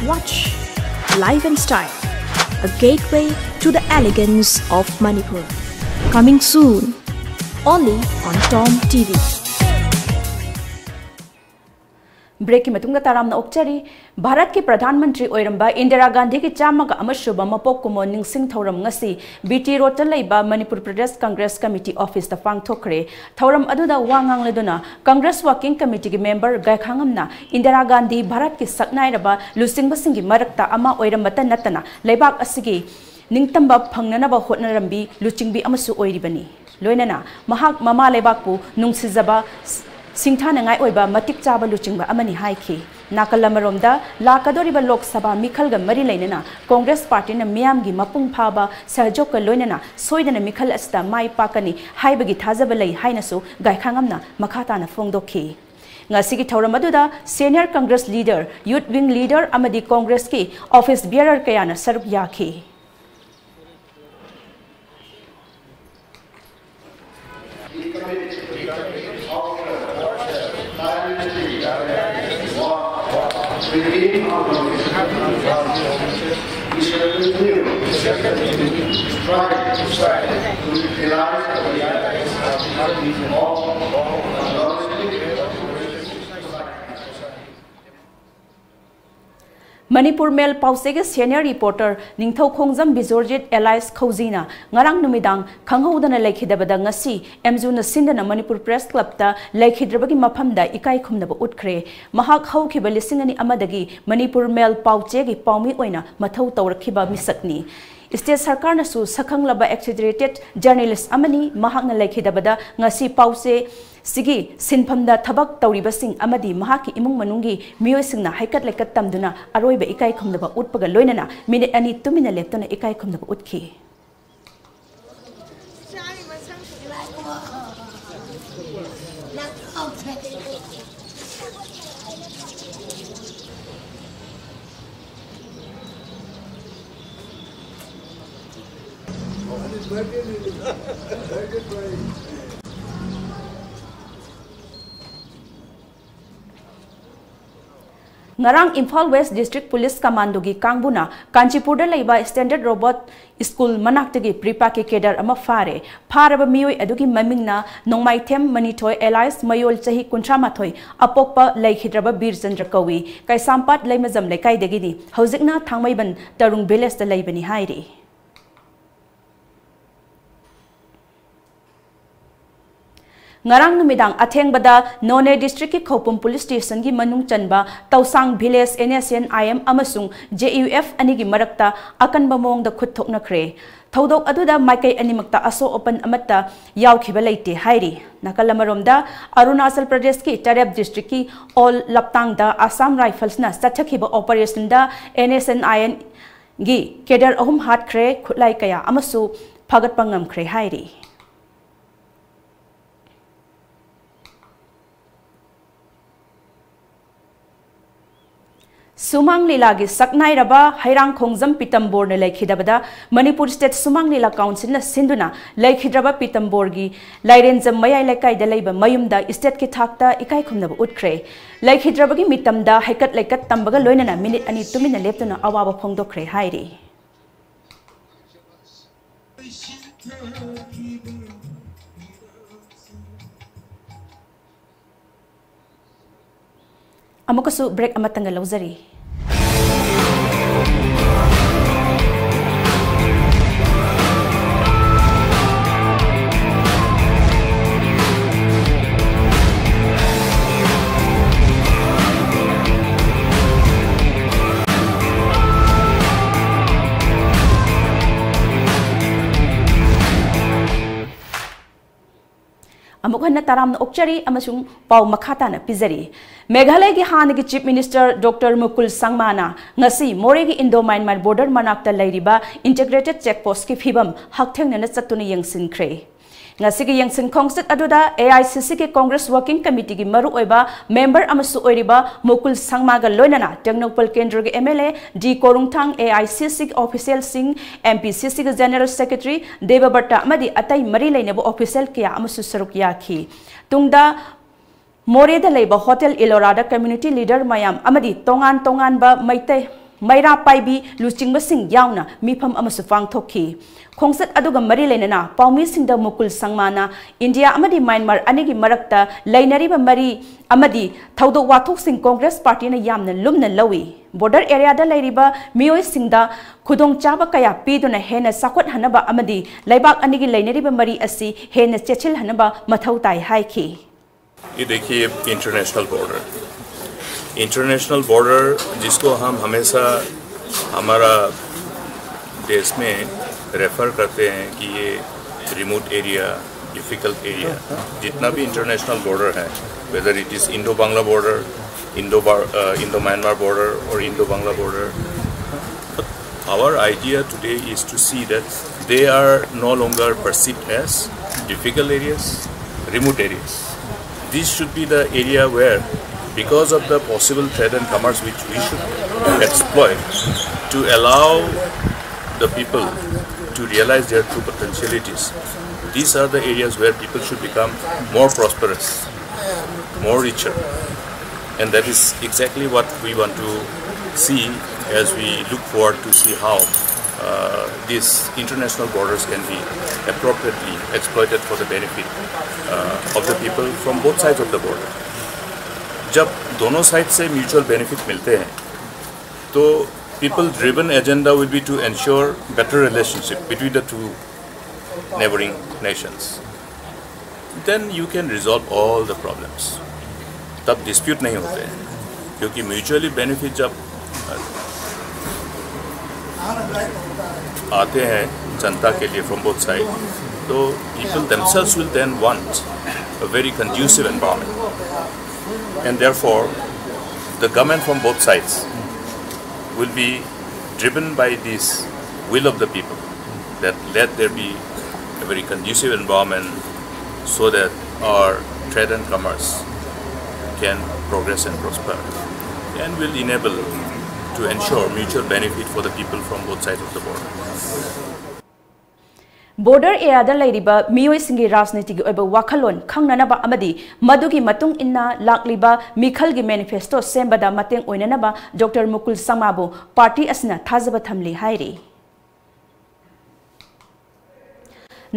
Watch Life and Style, a gateway to the elegance of Manipur. Coming soon, only on Tom T V. Breakꯀꯤ ꯃꯇꯨꯡꯗ ꯇꯔꯥꯝꯅ ꯑꯣꯛꯆꯔꯤ꯫ ꯚꯥꯔꯠꯀꯤ ꯄ꯭ꯔꯙꯥꯟ ꯃꯟꯇ꯭ꯔꯤ ꯑꯣꯏꯔꯝꯕ ꯏꯟꯗꯤꯔꯥ ꯒꯥꯟꯙꯤꯒꯤ ꯆꯥꯝꯃꯒ ꯑꯃꯁꯨꯕ ꯃꯄꯣꯛ ꯀꯨꯝꯑꯣꯟ ꯅꯤꯡꯁꯤꯡ ꯊꯧꯔꯝ ꯉꯁꯤ ꯕꯤ ꯇꯤ ꯔꯣꯗꯇ ꯂꯩꯕ ꯃꯅꯤꯄꯨꯔ ꯄ꯭ꯔꯗꯦꯁ ꯀꯪꯒ꯭ꯔꯦꯁ ꯀꯃꯤꯇꯤ ꯑꯣꯐꯤꯁꯇ ꯄꯥꯡꯊꯣꯛꯈ꯭ꯔꯦ꯫ ꯊꯧꯔꯝ ꯑꯗꯨꯗ ꯋꯥ ꯉꯥꯡꯂꯗꯨꯅ ꯀꯪꯒ꯭ꯔꯦꯁ ꯋꯥꯔꯀꯤꯡ ꯀꯃꯤꯇꯤꯒꯤ ꯃꯦꯝꯕꯔ ꯒꯥꯏꯈꯥꯉꯝꯅ ꯏꯟꯗꯤꯔꯥ ꯒꯥꯟꯙꯤ ꯚꯥꯔꯠꯀꯤ ꯁꯛꯅꯥꯏꯔꯕ ꯂꯨꯆꯤꯡꯕꯁꯤꯡꯒꯤ ꯃꯔꯛꯇ ꯑꯃ ꯑꯣꯏꯔꯝꯕꯇ ꯅꯠꯇꯅ ꯂꯩꯕꯥꯛ ꯑꯁꯤꯒꯤ ꯅꯤꯡꯇꯝꯕ ꯐꯪꯅꯅꯕ ꯍꯣꯠꯅꯔꯝꯕꯤ ꯂꯨꯆꯤꯡꯕꯤ ꯑꯃꯁꯨ ꯑꯣꯏꯔꯤꯕꯅꯤ꯫ ꯂꯣꯏꯅꯅ ꯃꯍꯥꯛ ꯃꯃꯥ ꯂꯩꯕꯥꯛꯄꯨ ꯅꯨꯡꯁꯤꯖꯕ, ꯁꯤꯡꯊꯥꯅꯉꯥꯏ ꯑꯣꯏꯕ ꯃꯇꯤꯛ ꯆꯥꯕ ꯂꯨꯆꯤꯡꯕ ꯑꯃꯅꯤ ꯍꯥꯏꯈꯤ꯫ ꯅꯥꯀꯜ ꯑꯃꯔꯣꯝꯗ ꯂꯥꯛꯀꯗꯧꯔꯤꯕ ꯂꯣꯛ ꯁꯚꯥ ꯃꯤꯈꯜꯒ ꯃꯔꯤ ꯂꯩꯅꯅ ꯀꯣꯡꯒ꯭ꯔꯦꯁ ꯄꯥꯔꯇꯤꯅ ꯃꯤꯌꯥꯝꯒꯤ ꯃꯄꯨꯡ ꯐꯥꯕ ꯁꯍꯖꯣꯛꯀ ꯂꯣꯏꯅꯅ ꯁꯣꯏꯗꯅ ꯃꯤꯈꯜ ꯑꯁꯤꯗ ꯃꯥꯏ ꯄꯥꯛꯀꯅꯤ ꯍꯥꯏꯕꯒꯤ ꯊꯥꯖꯕ ꯂꯩ ꯍꯥꯏꯅꯁꯨ ꯒꯥꯏꯈꯥꯉꯝꯅ ꯃꯈꯥ ꯇꯥꯅ ꯐꯣꯡꯗꯣꯛꯈꯤ꯫ ꯉꯁꯤꯒꯤ ꯊꯧꯔꯝ ꯑꯗꯨꯗ senior Congress leader, youth wing leader ꯑꯃꯗꯤ Congressꯀꯤ office bearer ꯀꯌꯥꯅ ꯁꯔꯨꯛ ꯌꯥꯈꯤ꯫ Manipur Mail ꯄꯥꯎꯆꯦꯒꯤ senior reporter ꯅꯤꯡꯊꯧ ꯈꯣꯡꯖꯝ ꯕꯤꯖꯣꯔꯖꯤꯠ alias ꯈꯧꯖꯤꯅ ꯉꯔꯥꯡ ꯅꯨꯃꯤꯗꯥꯡ ꯈꯪꯍꯧꯗꯅ ꯂꯩꯈꯤꯗꯕꯗ ꯉꯁꯤ ꯑꯦꯝꯖꯨꯅ ꯁꯤꯟꯗꯨꯅ ꯃꯅꯤꯄꯨꯔ Press Clubꯇ ꯂꯩꯈꯤꯗ꯭ꯔꯕꯒꯤ ꯃꯐꯝꯗ ꯏꯀꯥꯏ ꯈꯨꯝꯅꯕ ꯎꯠꯈ꯭ꯔꯦ꯫ ꯃꯍꯥꯛ ꯍꯧꯈꯤꯕ ꯂꯤꯁꯤꯡ ꯑꯅꯤ ꯑꯃꯗꯒꯤ Manipur Mail ꯄꯥꯎꯆꯦꯒꯤ ꯄꯥꯎꯃꯤ ꯑꯣꯏꯅ ꯃꯊꯧ ꯇꯧꯔꯛꯈꯤꯕ ꯃꯤꯁꯛꯅꯤ꯫ State ꯁꯔꯀꯥꯔꯅꯁꯨ ꯁꯛꯈꯪꯂꯕ exaggerated journalist ꯑꯃꯅꯤ꯫ ꯃꯍꯥꯛꯅ ꯂꯩꯈꯤꯗꯕꯗ ꯉꯁꯤ ꯄꯥꯎꯆꯦ ꯁꯤꯒꯤ ꯁꯤꯟꯐꯝꯗ ꯊꯕꯛ ꯇꯧꯔꯤꯕꯁꯤꯡ ꯑꯃꯗꯤ ꯃꯍꯥꯛꯀꯤ ꯏꯃꯨꯡ ꯃꯅꯨꯡꯒꯤ ꯃꯤꯑꯣꯏꯁꯤꯡꯅ ꯍꯩꯀꯠ ꯂꯩꯀꯠ ꯇꯝꯗꯨꯅ ꯑꯔꯣꯏꯕ ꯏꯀꯥꯏ ꯈꯨꯝꯅꯕ ꯎꯠꯄꯒ ꯂꯣꯏꯅꯅ ꯃꯤꯅꯤꯠ ꯑꯅꯤ ꯇꯨꯃꯤꯟꯅ ꯂꯦꯞꯇꯨꯅ ꯏꯀꯥꯏ ꯈꯨꯝꯅꯕ ꯎꯠꯈꯤ꯫ ꯉꯔꯥꯡ ꯏꯝꯐꯥꯜ West District Police Commandoꯒꯤ ꯀꯥꯡꯕꯨꯅ ꯀꯥꯟꯆꯤꯄꯨꯔꯗ ꯂꯩꯕ Standard Robot School ꯃꯅꯥꯛꯇꯒꯤ PREPAꯒꯤ cadre ꯑꯃ ꯐꯥꯔꯦ꯫ ꯐꯥꯔꯕ ꯃꯤꯑꯣꯏ ꯑꯗꯨꯒꯤ ꯃꯃꯤꯡꯅ ꯅꯣꯡꯃꯥꯏꯊꯦꯝ ꯃꯅꯤꯊꯣꯏ alias ꯃꯌꯣꯜ, ꯆꯍꯤ ꯀꯨꯟꯊ꯭ꯔꯥ ꯃꯥꯊꯣꯏ, ꯑꯄꯣꯛꯄ ꯂꯩꯈꯤꯗ꯭ꯔꯕ ꯕꯤꯔꯆꯟꯗ꯭ꯔ ꯀꯧꯏ꯫ ꯀꯩꯁꯥꯝꯄꯥꯠ ꯂꯩꯃꯖꯝ ꯂꯩꯀꯥꯏꯗꯒꯤꯅꯤ꯫ ꯍꯧꯖꯤꯛꯅ ꯊꯥꯡꯃꯩꯕꯟ ꯇꯔꯨꯡ villageꯇ ꯂꯩꯕꯅꯤ ꯍꯥꯏꯔꯤ꯫ ꯉꯔꯥꯡ ꯅꯨꯃꯤꯗꯥꯡ ꯑꯊꯦꯡꯕꯗ ꯅꯣꯅꯦ districtꯀꯤ ꯈꯧꯄꯨꯝ police stationꯒꯤ ꯃꯅꯨꯡ ꯆꯟꯕ ꯇꯧꯁꯥꯡ village NSCN-IM ꯑꯃꯁꯨꯡ JUF ꯑꯅꯤꯒꯤ ꯃꯔꯛꯇ ꯑꯀꯟꯕ ꯃꯑꯣꯡꯗ ꯈꯨꯠ ꯊꯣꯛꯅꯈ꯭ꯔꯦ꯫ ꯊꯧꯗꯣꯛ ꯑꯗꯨꯗ ꯃꯥꯏꯀꯩ ꯑꯅꯤꯃꯛꯇ ꯑꯁꯣꯛ ꯑꯄꯟ ꯑꯃꯠꯇ ꯌꯥꯎꯈꯤꯕ ꯂꯩꯇꯦ ꯍꯥꯏꯔꯤ꯫ ꯅꯥꯀꯜ ꯑꯃꯔꯣꯝꯗ, ꯑꯔꯨꯅꯥꯆꯜ ꯄ꯭ꯔꯗꯦꯁꯀꯤ ꯇꯔꯦꯞ districtꯀꯤ ꯑꯣꯜ ꯂꯞꯇꯥꯡꯗ Assam Riflesꯅ ꯆꯠꯊꯈꯤꯕ operationꯗ NSCN-IMꯒꯤ cadre ꯑꯍꯨꯝ ꯍꯥꯠꯈ꯭ꯔꯦ, ꯈꯨꯠꯂꯥꯏ ꯀꯌꯥ ꯑꯃꯁꯨ ꯐꯥꯒꯠꯄ ꯉꯝꯈ꯭ꯔꯦ ꯍꯥꯏꯔꯤ꯫ ꯁꯨꯃꯥꯡ ꯂꯤꯂꯥꯒꯤ ꯁꯛꯅꯥꯏꯔꯕ ꯍꯩꯔꯥꯡꯈꯣꯡꯖꯝ ꯄꯤꯇꯝꯕꯣꯔꯅ ꯂꯩꯈꯤꯗꯕꯗ ꯃꯅꯤꯄꯨꯔ ꯁ꯭ꯇꯦꯠ ꯁꯨꯃꯥꯡ ꯂꯤꯂꯥ ꯀꯥꯎꯟꯁꯤꯜꯅ ꯁꯤꯟꯗꯨꯅ ꯂꯩꯈꯤꯗ꯭ꯔꯕ ꯄꯤꯇꯝꯕꯣꯔꯒꯤ ꯂꯥꯏꯔꯦꯟꯖꯝ ꯃꯌꯥꯏ ꯂꯩꯀꯥꯏꯗ ꯂꯩꯕ ꯃꯌꯨꯝꯗ ꯁ꯭ꯇꯦꯠꯀꯤ ꯊꯥꯛꯇ ꯏꯀꯥꯏ ꯈꯨꯝꯅꯕ ꯎꯠꯈ꯭ꯔꯦ꯫ ꯂꯩꯈꯤꯗ꯭ꯔꯕꯒꯤ ꯃꯤꯇꯝꯗ ꯍꯩꯀꯠ ꯂꯩꯀꯠ ꯇꯝꯕꯒ ꯂꯣꯏꯅꯅ ꯃꯤꯅꯤꯠ ꯑꯅꯤ ꯇꯨꯃꯤꯟꯅ ꯂꯦꯞꯇꯨꯅ ꯑꯋꯥꯕ ꯐꯣꯡꯗꯣꯛꯈ꯭ꯔꯦ ꯍꯥꯏꯔꯤ꯫ ꯑꯃꯨꯛꯀꯁꯨ ꯕ꯭ꯔꯦꯛ ꯑꯃꯇꯪꯒ ꯂꯧꯖꯔꯤ꯫ ꯑꯃꯨꯛ ꯍꯟꯅ ꯇꯔꯥꯝꯅ ꯑꯣꯛꯆꯔꯤ ꯑꯃꯁꯨꯡ ꯄꯥꯎ ꯃꯈꯥ ꯇꯥꯅ ꯄꯤꯖꯔꯤ꯫ ꯃꯦꯘꯥꯂꯌꯒꯤ ꯍꯥꯟꯅꯒꯤ Chief Minister Doctor ꯃꯨꯀꯨꯜ ꯁꯪꯃꯥꯅ ꯉꯁꯤ ꯃꯣꯔꯦꯒꯤ Indo Myanmar border ꯃꯅꯥꯛꯇ ꯂꯩꯔꯤꯕ Integrated Check Postꯀꯤ ꯐꯤꯕꯝ ꯍꯛꯊꯦꯡꯅꯅ ꯆꯠꯇꯨꯅ ꯌꯦꯡꯁꯤꯟꯈ꯭ꯔꯦ꯫ ꯉꯁꯤꯒꯤ ꯌꯦꯡꯁꯤꯟ ꯈꯣꯡꯆꯠ ꯑꯗꯨꯗ AICCꯒꯤ Congress Working Committeeꯒꯤ ꯃꯔꯨꯑꯣꯏꯕ member ꯑꯃꯁꯨ ꯑꯣꯏꯔꯤꯕ ꯃꯨꯀꯨꯜ ꯁꯪꯃꯥꯒ ꯂꯣꯏꯅꯅ ꯇꯦꯡꯅꯧꯄꯜ ꯀꯦꯟꯗ꯭ꯔꯒꯤ MLA ꯗꯤ ꯀꯣꯔꯨꯡꯊꯥꯡ, AICCꯒꯤ officialꯁꯤꯡ, MPCCꯒꯤ General Secretary ꯗꯦꯕꯕ꯭ꯔꯇ ꯑꯃꯗꯤ ꯑꯇꯩ ꯃꯔꯤ ꯂꯩꯅꯕ official ꯀꯌꯥ ꯑꯃꯁꯨ ꯁꯔꯨꯛ ꯌꯥꯈꯤ꯫ ꯇꯨꯡꯗ ꯃꯣꯔꯦꯗ ꯂꯩꯕ Hotel Elloraꯗ community leader ꯃꯌꯥꯝ ꯑꯃꯗꯤ ꯇꯣꯉꯥꯟ ꯇꯣꯉꯥꯟꯕ ꯃꯩꯇꯩ ꯃꯩꯔꯥ ꯄꯥꯏꯕꯤ ꯂꯨꯆꯤꯡꯕꯁꯤꯡ ꯌꯥꯎꯅ ꯃꯤꯐꯝ ꯑꯃꯁꯨ ꯄꯥꯡꯊꯣꯛꯈꯤ꯫ ꯈꯣꯡꯆꯠ ꯑꯗꯨꯒ ꯃꯔꯤ ꯂꯩꯅꯅ ꯄꯥꯎꯃꯤꯁꯤꯡꯗ ꯃꯨꯀꯨꯜ ꯁꯪꯃꯥꯅ ꯏꯟꯗꯤꯌꯥ ꯑꯃꯗꯤ ꯃ꯭ꯌꯥꯟꯃꯥꯔ ꯑꯅꯤꯒꯤ ꯃꯔꯛꯇ ꯂꯩꯅꯔꯤꯕ ꯃꯔꯤ ꯑꯃꯗꯤ ꯊꯧꯗꯣꯛ ꯋꯥꯊꯣꯛꯁꯤꯡ Congress Partyꯅ ꯌꯥꯝꯅ ꯂꯨꯝꯅ ꯂꯧꯏ꯫ Border areaꯗ ꯂꯩꯔꯤꯕ ꯃꯤꯑꯣꯏꯁꯤꯡꯗ ꯈꯨꯗꯣꯡꯆꯥꯕ ꯀꯌꯥ ꯄꯤꯗꯨꯅ ꯍꯦꯟꯅ ꯆꯥꯎꯈꯠꯍꯟꯅꯕ ꯑꯃꯗꯤ ꯂꯩꯕꯥꯛ ꯑꯅꯤꯒꯤ ꯂꯩꯅꯔꯤꯕ ꯃꯔꯤ ꯑꯁꯤ ꯍꯦꯟꯅ ꯆꯦꯠꯁꯤꯜꯍꯟꯅꯕ ꯃꯊꯧ ꯇꯥꯏ ꯍꯥꯏꯈꯤ꯫ ये देखिए इंटरनेशनल बॉर्डर, इंटरनेशनल बॉर्डर जिसको हम हमेशा हमारा देश में रेफर करते हैं कि ये रिमोट एरिया, डिफिकल्ट एरिया, जितना भी इंटरनेशनल बॉर्डर है, whether it is Indo Bangla border, Indo Bar- uh, Indo Myanmar border or Indo Bangla border, our idea today is to see that they are no longer perceived as difficult areas, remote areas. This should be the area where Because of the possible threat and commerce which we should exploit to allow the people to realize their true potentialities, these are the areas where people should become more prosperous, more richer. And that is exactly what we want to see as we look forward to see how uh, these international borders can be appropriately exploited for the benefit uh, of the people from both sides of the border. जब दोनों साइड से म्यूचुअल बेनिफिट मिलते हैं, तो people driven agenda will be to ensure better relationship between the two neighboring nations. Then you can resolve all the problems. तब डिस्प्यूट नहीं होते हैं, क्योंकि म्यूचुअली बेनिफिट जब आते हैं जनता के लिए from both side, तो people themselves will then want a very conducive environment, and therefore the government from both sides will be driven by this will of the people, that let there be a very conducive environment so that our trade and commerce can progress and prosper, and will enable to ensure mutual benefit for the people from both sides of the border. Border ꯑꯦꯔꯤꯌꯥꯗ ꯂꯩꯔꯤꯕ ꯃꯤꯑꯣꯏꯁꯤꯡꯒꯤ ꯔꯥꯖꯅꯤꯇꯤꯒꯤ ꯑꯣꯏꯕ ꯋꯥꯈꯜꯂꯣꯟ ꯈꯪꯅꯅꯕ ꯑꯃꯗꯤ ꯃꯗꯨꯒꯤ ꯃꯇꯨꯡ ꯏꯟꯅ ꯂꯥꯛꯂꯤꯕ ꯃꯤꯈꯜꯒꯤ ꯃꯦꯅꯤꯐꯦꯁꯇꯣ ꯁꯦꯝꯕꯗ ꯃꯇꯦꯡ ꯑꯣꯏꯅꯅꯕ ꯗꯣꯛꯇꯔ ꯃꯨꯀꯨꯜ ꯁꯪꯃꯥꯕꯨ ꯄꯥꯔꯇꯤ ꯑꯁꯤꯅ ꯊꯥꯖꯕ ꯊꯝꯂꯤ ꯍꯥꯏꯔꯤ꯫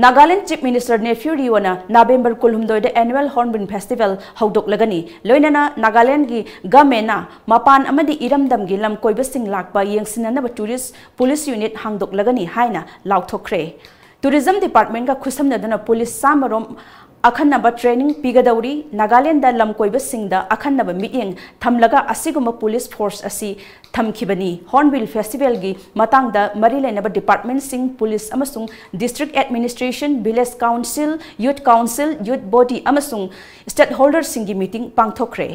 ꯅꯥꯒꯥꯂꯦꯟꯗ ꯆꯤꯐ ꯃꯤꯅꯤꯁꯇꯔ ꯅꯦꯐ꯭ꯌꯨ ꯔꯤꯑꯣꯅ ꯅꯕꯦꯝꯕꯔ ꯀꯨꯟꯍꯨꯝꯗꯣꯏꯗ ꯑꯦꯅꯨꯋꯦꯜ ꯍꯣꯔꯟꯕꯤꯜ ꯐꯦꯁꯇꯤꯚꯦꯜ ꯍꯧꯗꯣꯛꯂꯒꯅꯤ꯫ ꯂꯣꯏꯅꯅ ꯅꯥꯒꯥꯂꯦꯟꯗꯒꯤ ꯒꯃꯦꯟꯅ ꯃꯄꯥꯟ ꯑꯃꯗꯤ ꯏꯔꯝꯗꯝꯒꯤ ꯂꯝ ꯀꯣꯏꯕꯁꯤꯡ ꯂꯥꯛꯄ ꯌꯦꯡꯁꯤꯟꯅꯅꯕ ꯇꯨꯔꯤꯁ ꯄꯨꯂꯤꯁ ꯌꯨꯅꯤꯠ ꯍꯥꯡꯗꯣꯛꯂꯒꯅꯤ ꯍꯥꯏꯅ ꯂꯥꯎꯊꯣꯛꯈ꯭ꯔꯦ꯫ ꯇꯨꯔꯤꯖꯝ ꯗꯤꯄꯥꯔꯠꯃꯦꯟꯒ ꯈꯨꯠꯁꯝꯅꯗꯨꯅ ꯄꯨꯂꯤꯁ ꯆꯥꯝꯃꯔꯣꯝ ꯑꯈꯟꯅꯕ ꯇ꯭ꯔꯦꯅꯤꯡ ꯄꯤꯒꯗꯧꯔꯤ꯫ ꯅꯥꯒꯥꯂꯦꯟꯗ ꯂꯝ ꯀꯣꯏꯕꯁꯤꯡꯗ ꯑꯈꯟꯅꯕ ꯃꯤꯠꯌꯦꯡ ꯊꯝꯂꯒ ꯑꯁꯤꯒꯨꯝꯕ ꯄꯨꯂꯤꯁ ꯐꯣꯔꯁ ꯑꯁꯤ ꯊꯝꯈꯤꯕꯅꯤ꯫ ꯍꯣꯔꯟꯕꯤꯜ ꯐꯦꯁꯇꯤꯚꯦꯜꯒꯤ ꯃꯇꯥꯡꯗ ꯃꯔꯤ ꯂꯩꯅꯕ ꯗꯤꯄꯥꯔꯠꯃꯦꯟꯁꯤꯡ, ꯄꯨꯂꯤꯁ ꯑꯃꯁꯨꯡ district administration, village council, youth council, youth body ꯑꯃꯁꯨꯡ ꯁ꯭ꯇꯦꯛꯍꯣꯜꯗꯔꯁꯤꯡꯒꯤ ꯃꯤꯇꯤꯡ ꯄꯥꯡꯊꯣꯛꯈ꯭ꯔꯦ꯫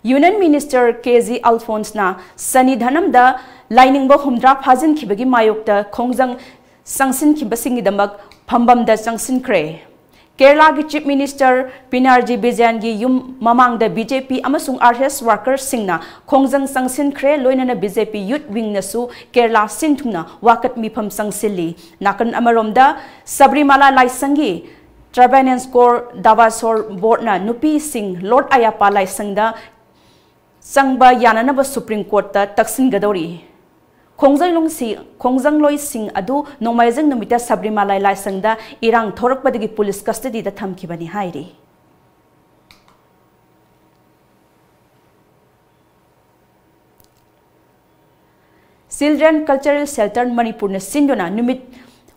Union Minister K G Alphonseꯅ ꯁꯟꯅꯤꯙꯥꯅꯝꯗ ꯂꯥꯏꯅꯤꯡꯕ ꯍꯨꯝꯗ꯭ꯔꯥ ꯐꯥꯖꯤꯟꯈꯤꯕꯒꯤ ꯃꯥꯌꯣꯛꯇ ꯈꯣꯡꯖꯪ ꯆꯪꯁꯤꯟꯈꯤꯕꯁꯤꯡꯒꯤꯗꯃꯛ ꯐꯝꯕꯝꯗ ꯆꯪꯁꯤꯟꯈ꯭ꯔꯦ꯫ ꯀꯦꯔꯂꯥꯒꯤ Chief Minister Pinarayi Vijayanꯒꯤ ꯌꯨꯝ ꯃꯃꯥꯡꯗ B J P ꯑꯃꯁꯨꯡ R S S workersꯁꯤꯡꯅ ꯈꯣꯡꯖꯪ ꯆꯪꯁꯤꯟꯈ꯭ꯔꯦ, ꯂꯣꯏꯅꯅ B J P youth wingꯅꯁꯨ Kerala ꯁꯤꯟꯊꯨꯡꯅ ꯋꯥꯀꯠ ꯃꯤꯐꯝ ꯆꯪꯁꯤꯜꯂꯤ꯫ ꯅꯥꯀꯟ ꯑꯃꯔꯣꯝꯗ ꯁꯕꯔꯤꯃꯥꯂꯥ ꯂꯥꯏꯁꯪꯒꯤ Travancore Devaswom Boardꯅ ꯅꯨꯄꯤꯁꯤꯡ Lord Ayyappa ꯂꯥꯏꯁꯪꯗ ꯆꯪꯕ ꯌꯥꯅꯅꯕ Supreme Courtꯇ ꯇꯛꯁꯤꯟꯒꯗꯧꯔꯤ꯫ ꯈꯣꯡꯖꯪꯂꯣꯏꯁꯤ-, ꯈꯣꯡꯖꯪꯂꯣꯏꯁꯤꯡ ꯑꯗꯨ ꯅꯣꯡꯃꯥꯏꯖꯤꯡ ꯅꯨꯃꯤꯠꯇ ꯁꯕꯔꯤꯃꯥꯂꯥ ꯂꯥꯏꯁꯪꯗ ꯏꯔꯥꯡ ꯊꯣꯔꯛꯄꯗꯒꯤ police custodyꯗ ꯊꯝꯈꯤꯕꯅꯤ ꯍꯥꯏꯔꯤ꯫ Children Cultural Centre ꯃꯅꯤꯄꯨꯔꯅ ꯁꯤꯟꯗꯨꯅ ꯅꯨꯃꯤꯠ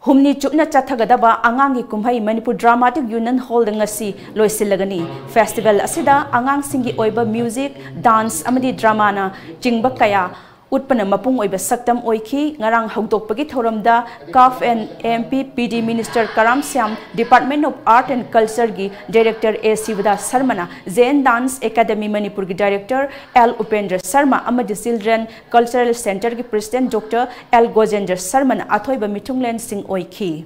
ꯍꯨꯝꯅꯤ ꯆꯨꯞꯅ ꯆꯠꯊꯒꯗꯕ ꯑꯉꯥꯡꯒꯤ ꯀꯨꯝꯍꯩ ꯃꯅꯤꯄꯨꯔ Dramatic Union Hallꯗ ꯉꯁꯤ ꯂꯣꯏꯁꯤꯜꯂꯒꯅꯤ꯫ Festival ꯑꯁꯤꯗ ꯑꯉꯥꯡꯁꯤꯡꯒꯤ ꯑꯣꯏꯕ music, dance ꯑꯃꯗꯤ dramaꯅ ꯆꯤꯡꯕ ꯀꯌꯥ ꯎꯠꯄꯅ ꯃꯄꯨꯡ ꯑꯣꯏꯕ ꯁꯛꯇꯝ ꯑꯣꯏꯈꯤ꯫ ꯉꯔꯥꯡ ꯍꯧꯗꯣꯛꯄꯒꯤ ꯊꯧꯔꯝꯗ CAF and AMP PD Minister Karam Shyam, Department of Art and Cultureꯒꯤ Director A ꯁꯤꯕꯗꯥꯁ ꯁꯔꯃꯅ, Jain Dance Academy ꯃꯅꯤꯄꯨꯔꯒꯤ Director L ꯎꯄꯦꯟꯗ꯭ꯔ ꯁꯔꯃ ꯑꯃꯗꯤ Children Cultural Centreꯒꯤ President Doctor L ꯒꯣꯖꯦꯟꯗ꯭ꯔ ꯁꯔꯃꯅ ꯑꯊꯣꯏꯕ ꯃꯤꯊꯨꯡꯂꯦꯟꯁꯤꯡ ꯑꯣꯏꯈꯤ꯫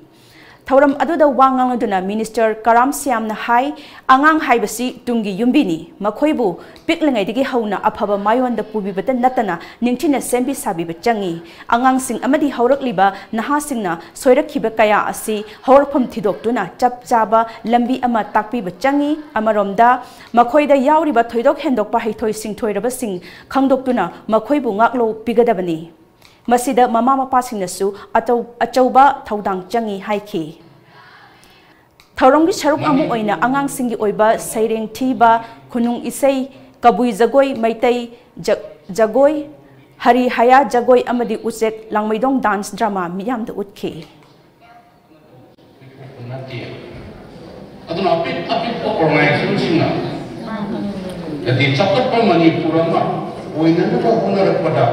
ꯊꯧꯔꯝ ꯑꯗꯨꯗ ꯋꯥ ꯉꯥꯡꯂꯗꯨꯅ Minister ꯀꯔꯥꯝ ꯁ꯭ꯌꯥꯝꯅ ꯍꯥꯏ, ꯑꯉꯥꯡ ꯍꯥꯏꯕꯁꯤ ꯇꯨꯡꯒꯤ ꯌꯨꯝꯕꯤꯅꯤ, ꯃꯈꯣꯏꯕꯨ ꯄꯤꯛꯂꯤꯉꯩꯗꯒꯤ ꯍꯧꯅ ꯑꯐꯕ ꯃꯥꯏꯌꯣꯟꯗ ꯄꯨꯕꯤꯕꯇ ꯅꯠꯇꯅ ꯅꯤꯡꯊꯤꯅ ꯁꯦꯝꯕꯤ ꯁꯥꯕꯤꯕ ꯆꯪꯏ꯫ ꯑꯉꯥꯡꯁꯤꯡ ꯑꯃꯗꯤ ꯍꯧꯔꯛꯂꯤꯕ ꯅꯍꯥꯁꯤꯡꯅ ꯁꯣꯏꯔꯛꯈꯤꯕ ꯀꯌꯥ ꯑꯁꯤ ꯍꯧꯔꯛꯐꯝ ꯊꯤꯗꯣꯛꯇꯨꯅ ꯆꯞ ꯆꯥꯕ ꯂꯝꯕꯤ ꯑꯃ ꯇꯥꯛꯄꯤꯕ ꯆꯪꯏ꯫ ꯑꯃꯔꯣꯝꯗ ꯃꯈꯣꯏꯗ ꯌꯥꯎꯔꯤꯕ ꯊꯣꯏꯗꯣꯛ ꯍꯦꯟꯗꯣꯛꯄ ꯍꯩꯊꯣꯏ ꯁꯤꯡꯊꯣꯏꯔꯕꯁꯤꯡ ꯈꯪꯗꯣꯛꯇꯨꯅ ꯃꯈꯣꯏꯕꯨ ꯉꯥꯛꯂꯧ ꯄꯤꯒꯗꯕꯅꯤ꯫ ꯃꯁꯤꯗ ꯃꯃꯥ ꯃꯄꯥꯁꯤꯡꯅꯁꯨ ꯑꯇꯧ-, ꯑꯆꯧꯕ ꯊꯧꯗꯥꯡ ꯆꯪꯏ ꯍꯥꯏꯈꯤ꯫ ꯊꯧꯔꯝꯒꯤ ꯁꯔꯨꯛ ꯑꯃ ꯑꯣꯏꯅ ꯑꯉꯥꯡꯁꯤꯡꯒꯤ ꯑꯣꯏꯕ ꯁꯩꯔꯦꯡ ꯊꯤꯕ, ꯈꯨꯅꯨꯡ ꯏꯁꯩ, ꯀꯕꯨꯏ ꯖꯒꯣꯏ, ꯃꯩꯇꯩ ꯖ-, ꯖꯒꯣꯏ, ꯍꯔꯤ ꯍꯌꯥ ꯖꯒꯣꯏ ꯑꯃꯗꯤ ꯎꯆꯦꯛ ꯂꯥꯡꯃꯩꯗꯣꯡ dance drama ꯃꯤꯌꯥꯝꯗ ꯎꯠꯈꯤ꯫ ꯅꯠꯇꯦ꯫ ꯑꯗꯨꯅ ꯑꯄꯤꯛ ꯑꯄꯤꯛꯄ organizationꯁꯤꯡꯅ, ꯍꯥꯏꯗꯤ, ꯆꯥꯎꯈꯠꯄ ꯃꯅꯤꯄꯨꯔ ꯑꯃ ꯑꯣꯏꯅꯅꯕ ꯍꯣꯠꯅꯔꯛꯄꯗ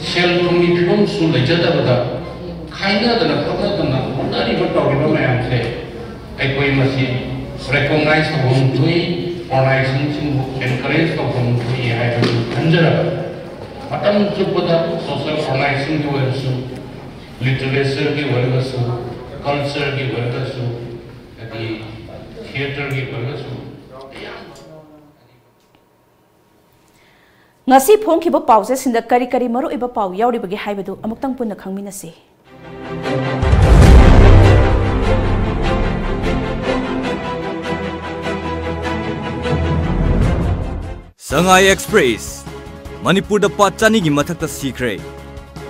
ꯁꯦꯜ ꯊꯨꯝꯒꯤ ꯐꯤꯕꯝꯁꯨ ꯂꯩꯖꯗꯕꯗ ꯈꯥꯏꯅꯗꯅ ꯈꯣꯠꯅꯗꯅ ꯍꯣꯠꯅꯔꯤꯕ ꯇꯧꯔꯤꯕ ꯃꯌꯥꯝꯁꯦ ꯑꯩꯈꯣꯏ ꯃꯁꯤ recognize ꯇꯧꯐꯝ ꯊꯣꯛꯏ꯫ ꯑꯣꯔꯒꯅꯥꯏꯖꯦꯁꯟꯁꯤꯡꯕꯨ ꯑꯦꯟꯀꯔꯦꯖ ꯇꯧꯐꯝ ꯊꯣꯛꯏ ꯍꯥꯏꯕꯗꯨ ꯈꯟꯖꯔꯒ, ꯃꯇꯝ ꯆꯨꯞꯄꯗ ꯁꯣꯁꯤꯌꯦꯜ ꯑꯣꯔꯒꯅꯥꯏꯖꯦꯁꯟꯒꯤ ꯑꯣꯏꯔꯁꯨ, ꯂꯤꯇꯔꯦꯆꯔꯒꯤ ꯑꯣꯏꯔꯒꯁꯨ, ꯀꯜꯆꯔꯒꯤ ꯑꯣꯏꯔꯒꯁꯨ, ꯑꯗꯒꯤ ꯊꯤꯌꯦꯇꯔꯒꯤ ꯑꯣꯏꯔꯒꯁꯨ, ꯉꯁꯤ ꯐꯣꯡꯈꯤꯕ ꯄꯥꯎꯆꯦꯁꯤꯡꯗ ꯀꯔꯤ ꯀꯔꯤ ꯃꯔꯨꯑꯣꯏꯕ ꯄꯥꯎ ꯌꯥꯎꯔꯤꯕꯒꯦ ꯍꯥꯏꯕꯗꯨ ꯑꯃꯨꯛꯇꯪ ꯄꯨꯟꯅ ꯈꯪꯃꯤꯟꯅꯁꯤ꯫ ꯁꯉꯥꯏ ꯑꯦꯛꯁꯄ꯭ꯔꯦꯁ꯫ ꯃꯅꯤꯄꯨꯔꯗ ꯄꯥꯠ ꯆꯅꯤꯒꯤ ꯃꯊꯛꯇ ꯁꯤꯈ꯭ꯔꯦ꯫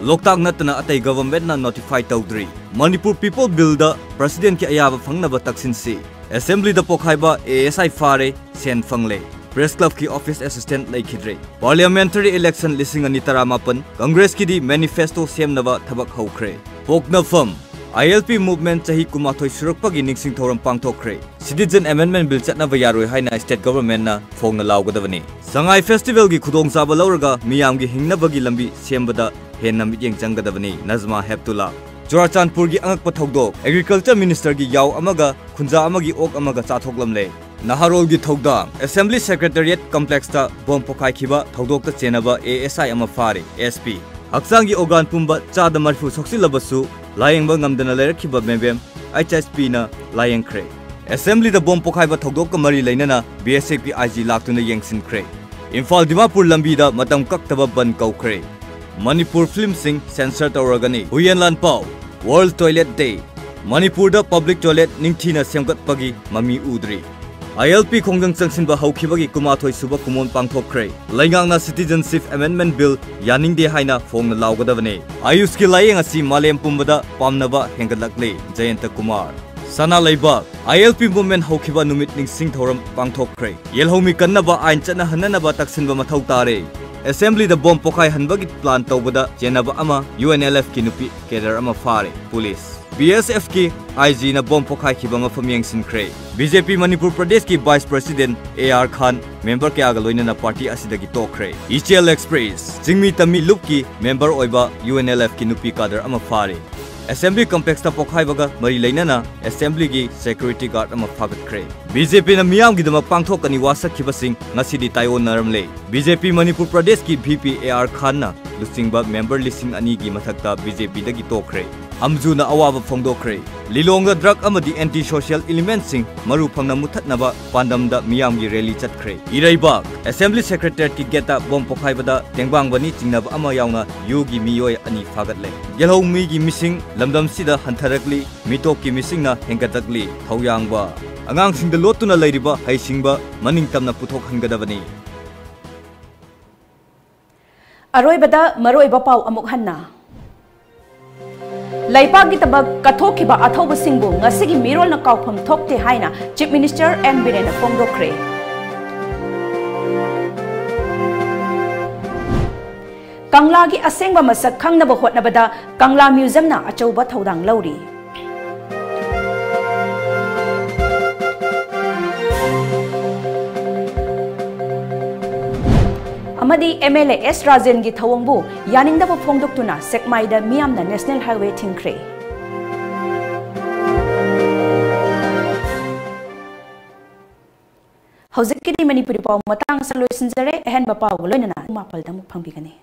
ꯂꯣꯛꯇꯥꯛ ꯅꯠꯇꯅ ꯑꯇꯩ ꯒꯚꯔꯟꯃꯦꯟꯠꯅ ꯅꯣꯇꯤꯐꯥꯏ ꯇꯧꯗ꯭ꯔꯤ꯫ ꯃꯅꯤꯄꯨꯔ ꯄꯤꯄꯜ ꯕꯤꯜꯗ ꯄ꯭ꯔꯁꯤꯗꯦꯟꯠꯀꯤ ꯑꯌꯥꯕ ꯐꯪꯅꯕ ꯇꯛꯁꯤꯟꯁꯤ꯫ ꯑꯦꯁꯦꯝꯕ꯭ꯂꯤꯗ ꯄꯣꯈꯥꯏꯕ, ꯑꯦ ꯑꯦꯁ ꯑꯥꯏ ꯐꯥꯔꯦ, ꯁꯦꯟ ꯐꯪꯂꯦ꯫ ꯄ꯭ꯔꯦꯁ ꯀ꯭ꯂꯕꯀꯤ ꯑꯣꯐꯤꯁ ꯑꯦꯁꯤꯁꯇꯦꯟꯠ ꯂꯩꯈꯤꯗ꯭ꯔꯦ꯫ ꯄꯥꯔꯂꯤꯌꯥꯃꯦꯟꯇꯔꯤ ꯏꯂꯦꯛꯁꯟ ꯂꯤꯁꯤꯡ ꯑꯅꯤ ꯇꯔꯥꯃꯥꯄꯟ, ꯀꯪꯒ꯭ꯔꯦꯁꯀꯤꯗꯤ ꯃꯦꯅꯤꯐꯦꯁꯇꯣ ꯁꯦꯝꯅꯕ ꯊꯕꯛ ꯍꯧꯈ꯭ꯔꯦ꯫ ꯄꯣꯛꯅꯐꯝ, ꯑꯥꯏ ꯑꯦꯜ ꯄꯤ ꯃꯨꯚꯃꯦꯟꯠ ꯆꯍꯤ ꯀꯨꯟꯃꯥꯊꯣꯏ ꯁꯨꯔꯛꯄꯒꯤ ꯅꯤꯡꯁꯤꯡ ꯊꯧꯔꯝ ꯄꯥꯡꯊꯣꯛꯈ꯭ꯔꯦ꯫ ꯁꯤꯇꯤꯖꯟ ꯑꯦꯃꯦꯟꯗꯃꯦꯟꯠ ꯕꯤꯜ ꯆꯠꯅꯕ ꯌꯥꯔꯣꯏ ꯍꯥꯏꯅ ꯁ꯭ꯇꯦꯠ ꯒꯚꯔꯟꯃꯦꯟꯠꯅ ꯐꯣꯡꯅ ꯂꯥꯎꯒꯗꯕꯅꯤ꯫ ꯁꯉꯥꯏ ꯐꯦꯁꯇꯤꯚꯦꯜꯒꯤ ꯈꯨꯗꯣꯡꯆꯥꯕ ꯂꯧꯔꯒ ꯃꯤꯌꯥꯝꯒꯤ ꯍꯤꯡꯅꯕꯒꯤ ꯂꯝꯕꯤ ꯁꯦꯝꯕꯗ ꯍꯦꯟꯅ ꯃꯤꯠꯌꯦꯡ ꯆꯪꯒꯗꯕꯅꯤ, ꯅꯖꯃꯥ ꯍꯦꯞꯇꯨꯂꯥ꯫ ꯆꯨꯔꯥꯆꯥꯟꯄꯨꯔꯒꯤ ꯑꯉꯛꯄ ꯊꯧꯗꯣꯛ, ꯑꯦꯒ꯭ꯔꯤꯀꯜꯆꯔ ꯃꯤꯅꯤꯁꯇꯔꯒꯤ ꯌꯥꯎ ꯑꯃꯒ ꯈꯨꯟꯖꯥ ꯑꯃꯒꯤ ꯑꯣꯛ ꯑꯃꯒ ꯆꯥꯊꯣꯛꯂꯝꯂꯦ꯫ ꯅꯍꯥꯔꯣꯜꯒꯤ ꯊꯧꯗꯥꯡ, assembly secretariat ꯀꯝꯄ꯭ꯂꯦꯛꯁꯇ bomb ꯄꯣꯈꯥꯏꯈꯤꯕ ꯊꯧꯗꯣꯛꯇ ꯆꯦꯟꯅꯕ A S ꯑꯥꯏ ꯑꯃ ꯐꯥꯔꯦ, ꯑꯦꯁ ꯄꯤ꯫ ꯍꯛꯆꯥꯡꯒꯤ ꯑꯣꯔꯒꯥꯟ ꯄꯨꯝꯕ ꯆꯥꯗ ꯃꯔꯤꯐꯨ ꯁꯣꯛꯆꯤꯜꯂꯕꯁꯨ ꯂꯥꯌꯦꯡꯕ ꯉꯝꯗꯅ ꯂꯩꯔꯛꯈꯤꯕ ꯃꯦꯕꯦꯝ ꯑꯩꯆ ꯑꯦꯁ ꯄꯤꯅ ꯂꯥꯌꯦꯡꯈ꯭ꯔꯦ꯫ ꯑꯦꯁꯦꯝꯕ꯭ꯂꯤꯗ ꯕꯣꯝ ꯄꯣꯈꯥꯏꯕ ꯊꯧꯗꯣꯛꯀ ꯃꯔꯤ ꯂꯩꯅꯅ ꯕꯤ ꯑꯦꯁ ꯑꯦꯐꯀꯤ ꯑꯥꯏ ꯖꯤ ꯂꯥꯛꯇꯨꯅ ꯌꯦꯡꯁꯤꯟꯈ꯭ꯔꯦ꯫ ꯏꯝꯐꯥꯜ ꯗꯤꯃꯥꯄꯨꯔ ꯂꯝꯕꯤꯗ ꯃꯇꯝ ꯀꯛꯇꯕ ꯕꯟ ꯀꯧꯈ꯭ꯔꯦ꯫ ꯃꯅꯤꯄꯨꯔ ꯐꯤꯜꯝꯁꯤꯡ ꯁꯦꯟꯁꯔ ꯇꯧꯔꯒꯅꯤ꯫ ꯍꯨꯌꯦꯟ ꯂꯥꯟꯄꯥꯎ, ꯋꯥꯔꯜꯗ ꯇꯣꯏꯂꯦꯠ ꯗꯦ꯫ ꯃꯅꯤꯄꯨꯔꯗ ꯄꯕ꯭ꯂꯤꯛ ꯇꯣꯏꯂꯦꯠ ꯅꯤꯡꯊꯤꯅ ꯁꯦꯝꯒꯠꯄꯒꯤ ꯃꯃꯤ ꯎꯗ꯭ꯔꯤ꯫ ꯑꯥꯏ ꯑꯦꯜ ꯄꯤ ꯈꯣꯡꯖꯪ ꯆꯪꯁꯤꯟꯕ ꯍꯧꯈꯤꯕꯒꯤ ꯀꯨꯟꯃꯥꯊꯣꯏ ꯁꯨꯕ ꯀꯨꯝꯑꯣꯟ ꯄꯥꯡꯊꯣꯛꯈ꯭ꯔꯦ꯫ ꯂꯩꯉꯥꯛꯅ ꯁꯤꯇꯤꯖꯟꯁꯤꯞ ꯑꯦꯃꯦꯟꯗꯃꯦꯟꯠ ꯕꯤꯜ ꯌꯥꯅꯤꯡꯗꯦ ꯍꯥꯏꯅ ꯐꯣꯡꯅ ꯂꯥꯎꯒꯗꯕꯅꯤ꯫ ꯑꯌꯨꯁꯀꯤ ꯂꯥꯌꯦꯡ ꯑꯁꯤ ꯃꯥꯂꯦꯝ ꯄꯨꯝꯕꯗ ꯄꯥꯝꯅꯕ ꯍꯦꯟꯒꯠꯂꯛꯂꯤ꯫ ꯖꯌꯟꯇ ꯀꯨꯃꯥꯔ꯫ ꯁꯅꯥ ꯂꯩꯕꯥꯛ, ꯑꯥꯏ ꯑꯦꯜ ꯄꯤ ꯃꯨꯚꯃꯦꯟꯠ ꯍꯧꯈꯤꯕ ꯅꯨꯃꯤꯠ ꯅꯤꯡꯁꯤꯡ ꯊꯧꯔꯝ ꯄꯥꯡꯊꯣꯛꯈ꯭ꯔꯦ꯫ ꯌꯦꯜꯍꯧꯃꯤ ꯀꯟꯅꯕ ꯑꯥꯏꯟ ꯆꯠꯅꯍꯟꯅꯅꯕ ꯇꯛꯁꯤꯟꯕ ꯃꯊꯧ ꯇꯥꯔꯦ꯫ ꯑꯦꯁꯦꯝꯕ꯭ꯂꯤꯗ ꯕꯣꯝ ꯄꯣꯈꯥꯏꯍꯟꯕꯒꯤ ꯄ꯭ꯂꯥꯟ ꯇꯧꯕꯗ ꯆꯦꯟꯅꯕ ꯑꯃ, ꯌꯨ ꯑꯦꯟ ꯑꯦꯜ ꯑꯦꯐꯀꯤ ꯅꯨꯄꯤ ꯀꯦꯗꯔ ꯑꯃ ꯐꯥꯔꯦ꯫ ꯄꯨꯂꯤꯁ꯫ ꯕꯤ ꯑꯦꯁ ꯑꯦꯐꯀꯤ ꯑꯥꯏ ꯖꯤꯅ ꯕꯣꯝ ꯄꯣꯈꯥꯏꯈꯤꯕ ꯃꯐꯝ ꯌꯦꯡꯁꯤꯟꯈ꯭ꯔꯦ꯫ ꯕꯤ ꯖꯦ ꯄꯤ ꯃꯅꯤꯄꯨꯔ ꯄ꯭ꯔꯗꯦꯁꯀꯤ vice president A R Khan member ꯀꯌꯥꯒ ꯂꯣꯏꯅꯅ ꯄꯥꯔꯇꯤ ꯑꯁꯤꯗꯒꯤ ꯇꯣꯛꯈ꯭ꯔꯦ꯫ ꯏꯆꯦꯜ ꯑꯦꯛꯁꯄ꯭ꯔꯦꯁ꯫ ꯆꯤꯡꯃꯤ ꯇꯝꯃꯤ ꯂꯨꯞꯀꯤ ꯃꯦꯝꯕꯔ ꯑꯣꯏꯕ ꯌꯨ ꯑꯦꯟ ꯑꯦꯜ ꯑꯦꯐꯀꯤ ꯅꯨꯄꯤ ꯀꯥꯗꯔ ꯑꯃ ꯐꯥꯔꯦ꯫ Assembly complexꯇ ꯄꯣꯈꯥꯏꯕꯒ ꯃꯔꯤ ꯂꯩꯅꯅ Assemblyꯒꯤ security guard ꯑꯃ ꯐꯥꯒꯠꯈ꯭ꯔꯦ꯫ BJPꯅ ꯃꯤꯌꯥꯝꯒꯤꯗꯃꯛ ꯄꯥꯡꯊꯣꯛꯀꯅꯤ ꯋꯥꯁꯛꯈꯤꯕꯁꯤꯡ ꯉꯁꯤꯗꯤ ꯇꯥꯏꯑꯣꯟꯅꯔꯝꯂꯦ꯫ BJP ꯃꯅꯤꯄꯨꯔ ꯄ꯭ꯔꯗꯦꯁꯀꯤ VP AR ꯈꯥꯟꯅ ꯂꯨꯆꯤꯡꯕ member ꯂꯤꯁꯤꯡ ꯑꯅꯤꯒꯤ ꯃꯊꯛꯇ BJPꯗꯒꯤ ꯇꯣꯛꯈ꯭ꯔꯦ꯫ ꯑꯝꯖꯨꯅ ꯑꯋꯥꯕ ꯐꯣꯡꯗꯣꯛꯈ꯭ꯔꯦ꯫ ꯂꯤꯂꯣꯡꯗ drug ꯑꯃꯗꯤ anti social elementꯁꯤꯡ ꯃꯔꯨ ꯐꯪꯅ ꯃꯨꯊꯠꯅꯕ ꯄꯥꯟꯗꯝꯗ ꯃꯤꯌꯥꯝꯒꯤ rally ꯆꯠꯈ꯭ꯔꯦ꯫ ꯏꯔꯩꯕꯥꯛ, Assembly Secretariatꯀꯤ gateꯇ bomb ꯄꯣꯈꯥꯏꯕꯗ ꯇꯦꯡꯕꯥꯡꯕꯅꯤ ꯆꯤꯡꯅꯕ ꯑꯃ ꯌꯥꯎꯅ ꯌꯨꯒꯤ ꯃꯤꯑꯣꯏ ꯑꯅꯤ ꯐꯥꯒꯠꯂꯦ꯫ ꯌꯦꯜꯍꯧꯃꯤꯒꯤ ꯃꯤꯁꯤꯡ ꯂꯝꯗꯝꯁꯤꯗ ꯍꯟꯊꯔꯛꯂꯤ, ꯃꯤꯇꯣꯞꯀꯤ ꯃꯤꯁꯤꯡꯅ ꯍꯦꯟꯒꯠꯂꯛꯂꯤ꯫ ꯊꯧꯌꯥꯡꯕ, ꯑꯉꯥꯡꯁꯤꯡꯗ ꯂꯣꯠꯇꯨꯅ ꯂꯩꯔꯤꯕ ꯍꯩꯁꯤꯡꯕ ꯃꯅꯤꯡꯇꯝꯅ ꯄꯨꯊꯣꯛꯍꯟꯒꯗꯕꯅꯤ꯫ ꯑꯔꯣꯏꯕꯗ ꯃꯔꯨꯑꯣꯏꯕ ꯄꯥꯎ ꯑꯃꯨꯛ ꯍꯟꯅ꯫ ꯂꯩꯕꯥꯛꯀꯤꯗꯃꯛ ꯀꯠꯊꯣꯛꯈꯤꯕ ꯑꯊꯧꯕꯁꯤꯡꯕꯨ ꯉꯁꯤꯒꯤ ꯃꯤꯔꯣꯜꯅ ꯀꯥꯎꯐꯝ ꯊꯣꯛꯇꯦ ꯍꯥꯏꯅ Chief Minister N ꯕꯤꯔꯦꯟꯅ ꯐꯣꯡꯗꯣꯛꯈ꯭ꯔꯦ꯫ ꯀꯪꯂꯥꯒꯤ ꯑꯁꯦꯡꯕ ꯃꯁꯛ ꯈꯪꯅꯕ ꯍꯣꯠꯅꯕꯗ ꯀꯪꯂꯥ Museumꯅ ꯑꯆꯧꯕ ꯊꯧꯗꯥꯡ ꯂꯧꯔꯤ꯫ ꯑꯃꯗꯤ MLA S ꯔꯥꯖꯦꯟꯒꯤ ꯊꯧꯑꯣꯡꯕꯨ ꯌꯥꯅꯤꯡꯗꯕ ꯐꯣꯡꯗꯣꯛꯇꯨꯅ ꯁꯦꯛꯃꯥꯏꯗ ꯃꯤꯌꯥꯝꯅ National Highway ꯊꯤꯡꯈ꯭ꯔꯦ꯫ ꯍꯧꯖꯤꯛꯀꯤꯗꯤ ꯃꯅꯤꯄꯨꯔꯤ ꯄꯥꯎ ꯃꯇꯥꯡ ꯑꯁꯤꯗ ꯂꯣꯏꯁꯤꯟꯖꯔꯦ꯫ ꯑꯍꯦꯟꯕ ꯄꯥꯎꯒ ꯂꯣꯏꯅꯅ ꯄꯨꯡ ꯃꯥꯄꯜꯗ ꯑꯃꯨꯛ ꯐꯪꯕꯤꯒꯅꯤ꯫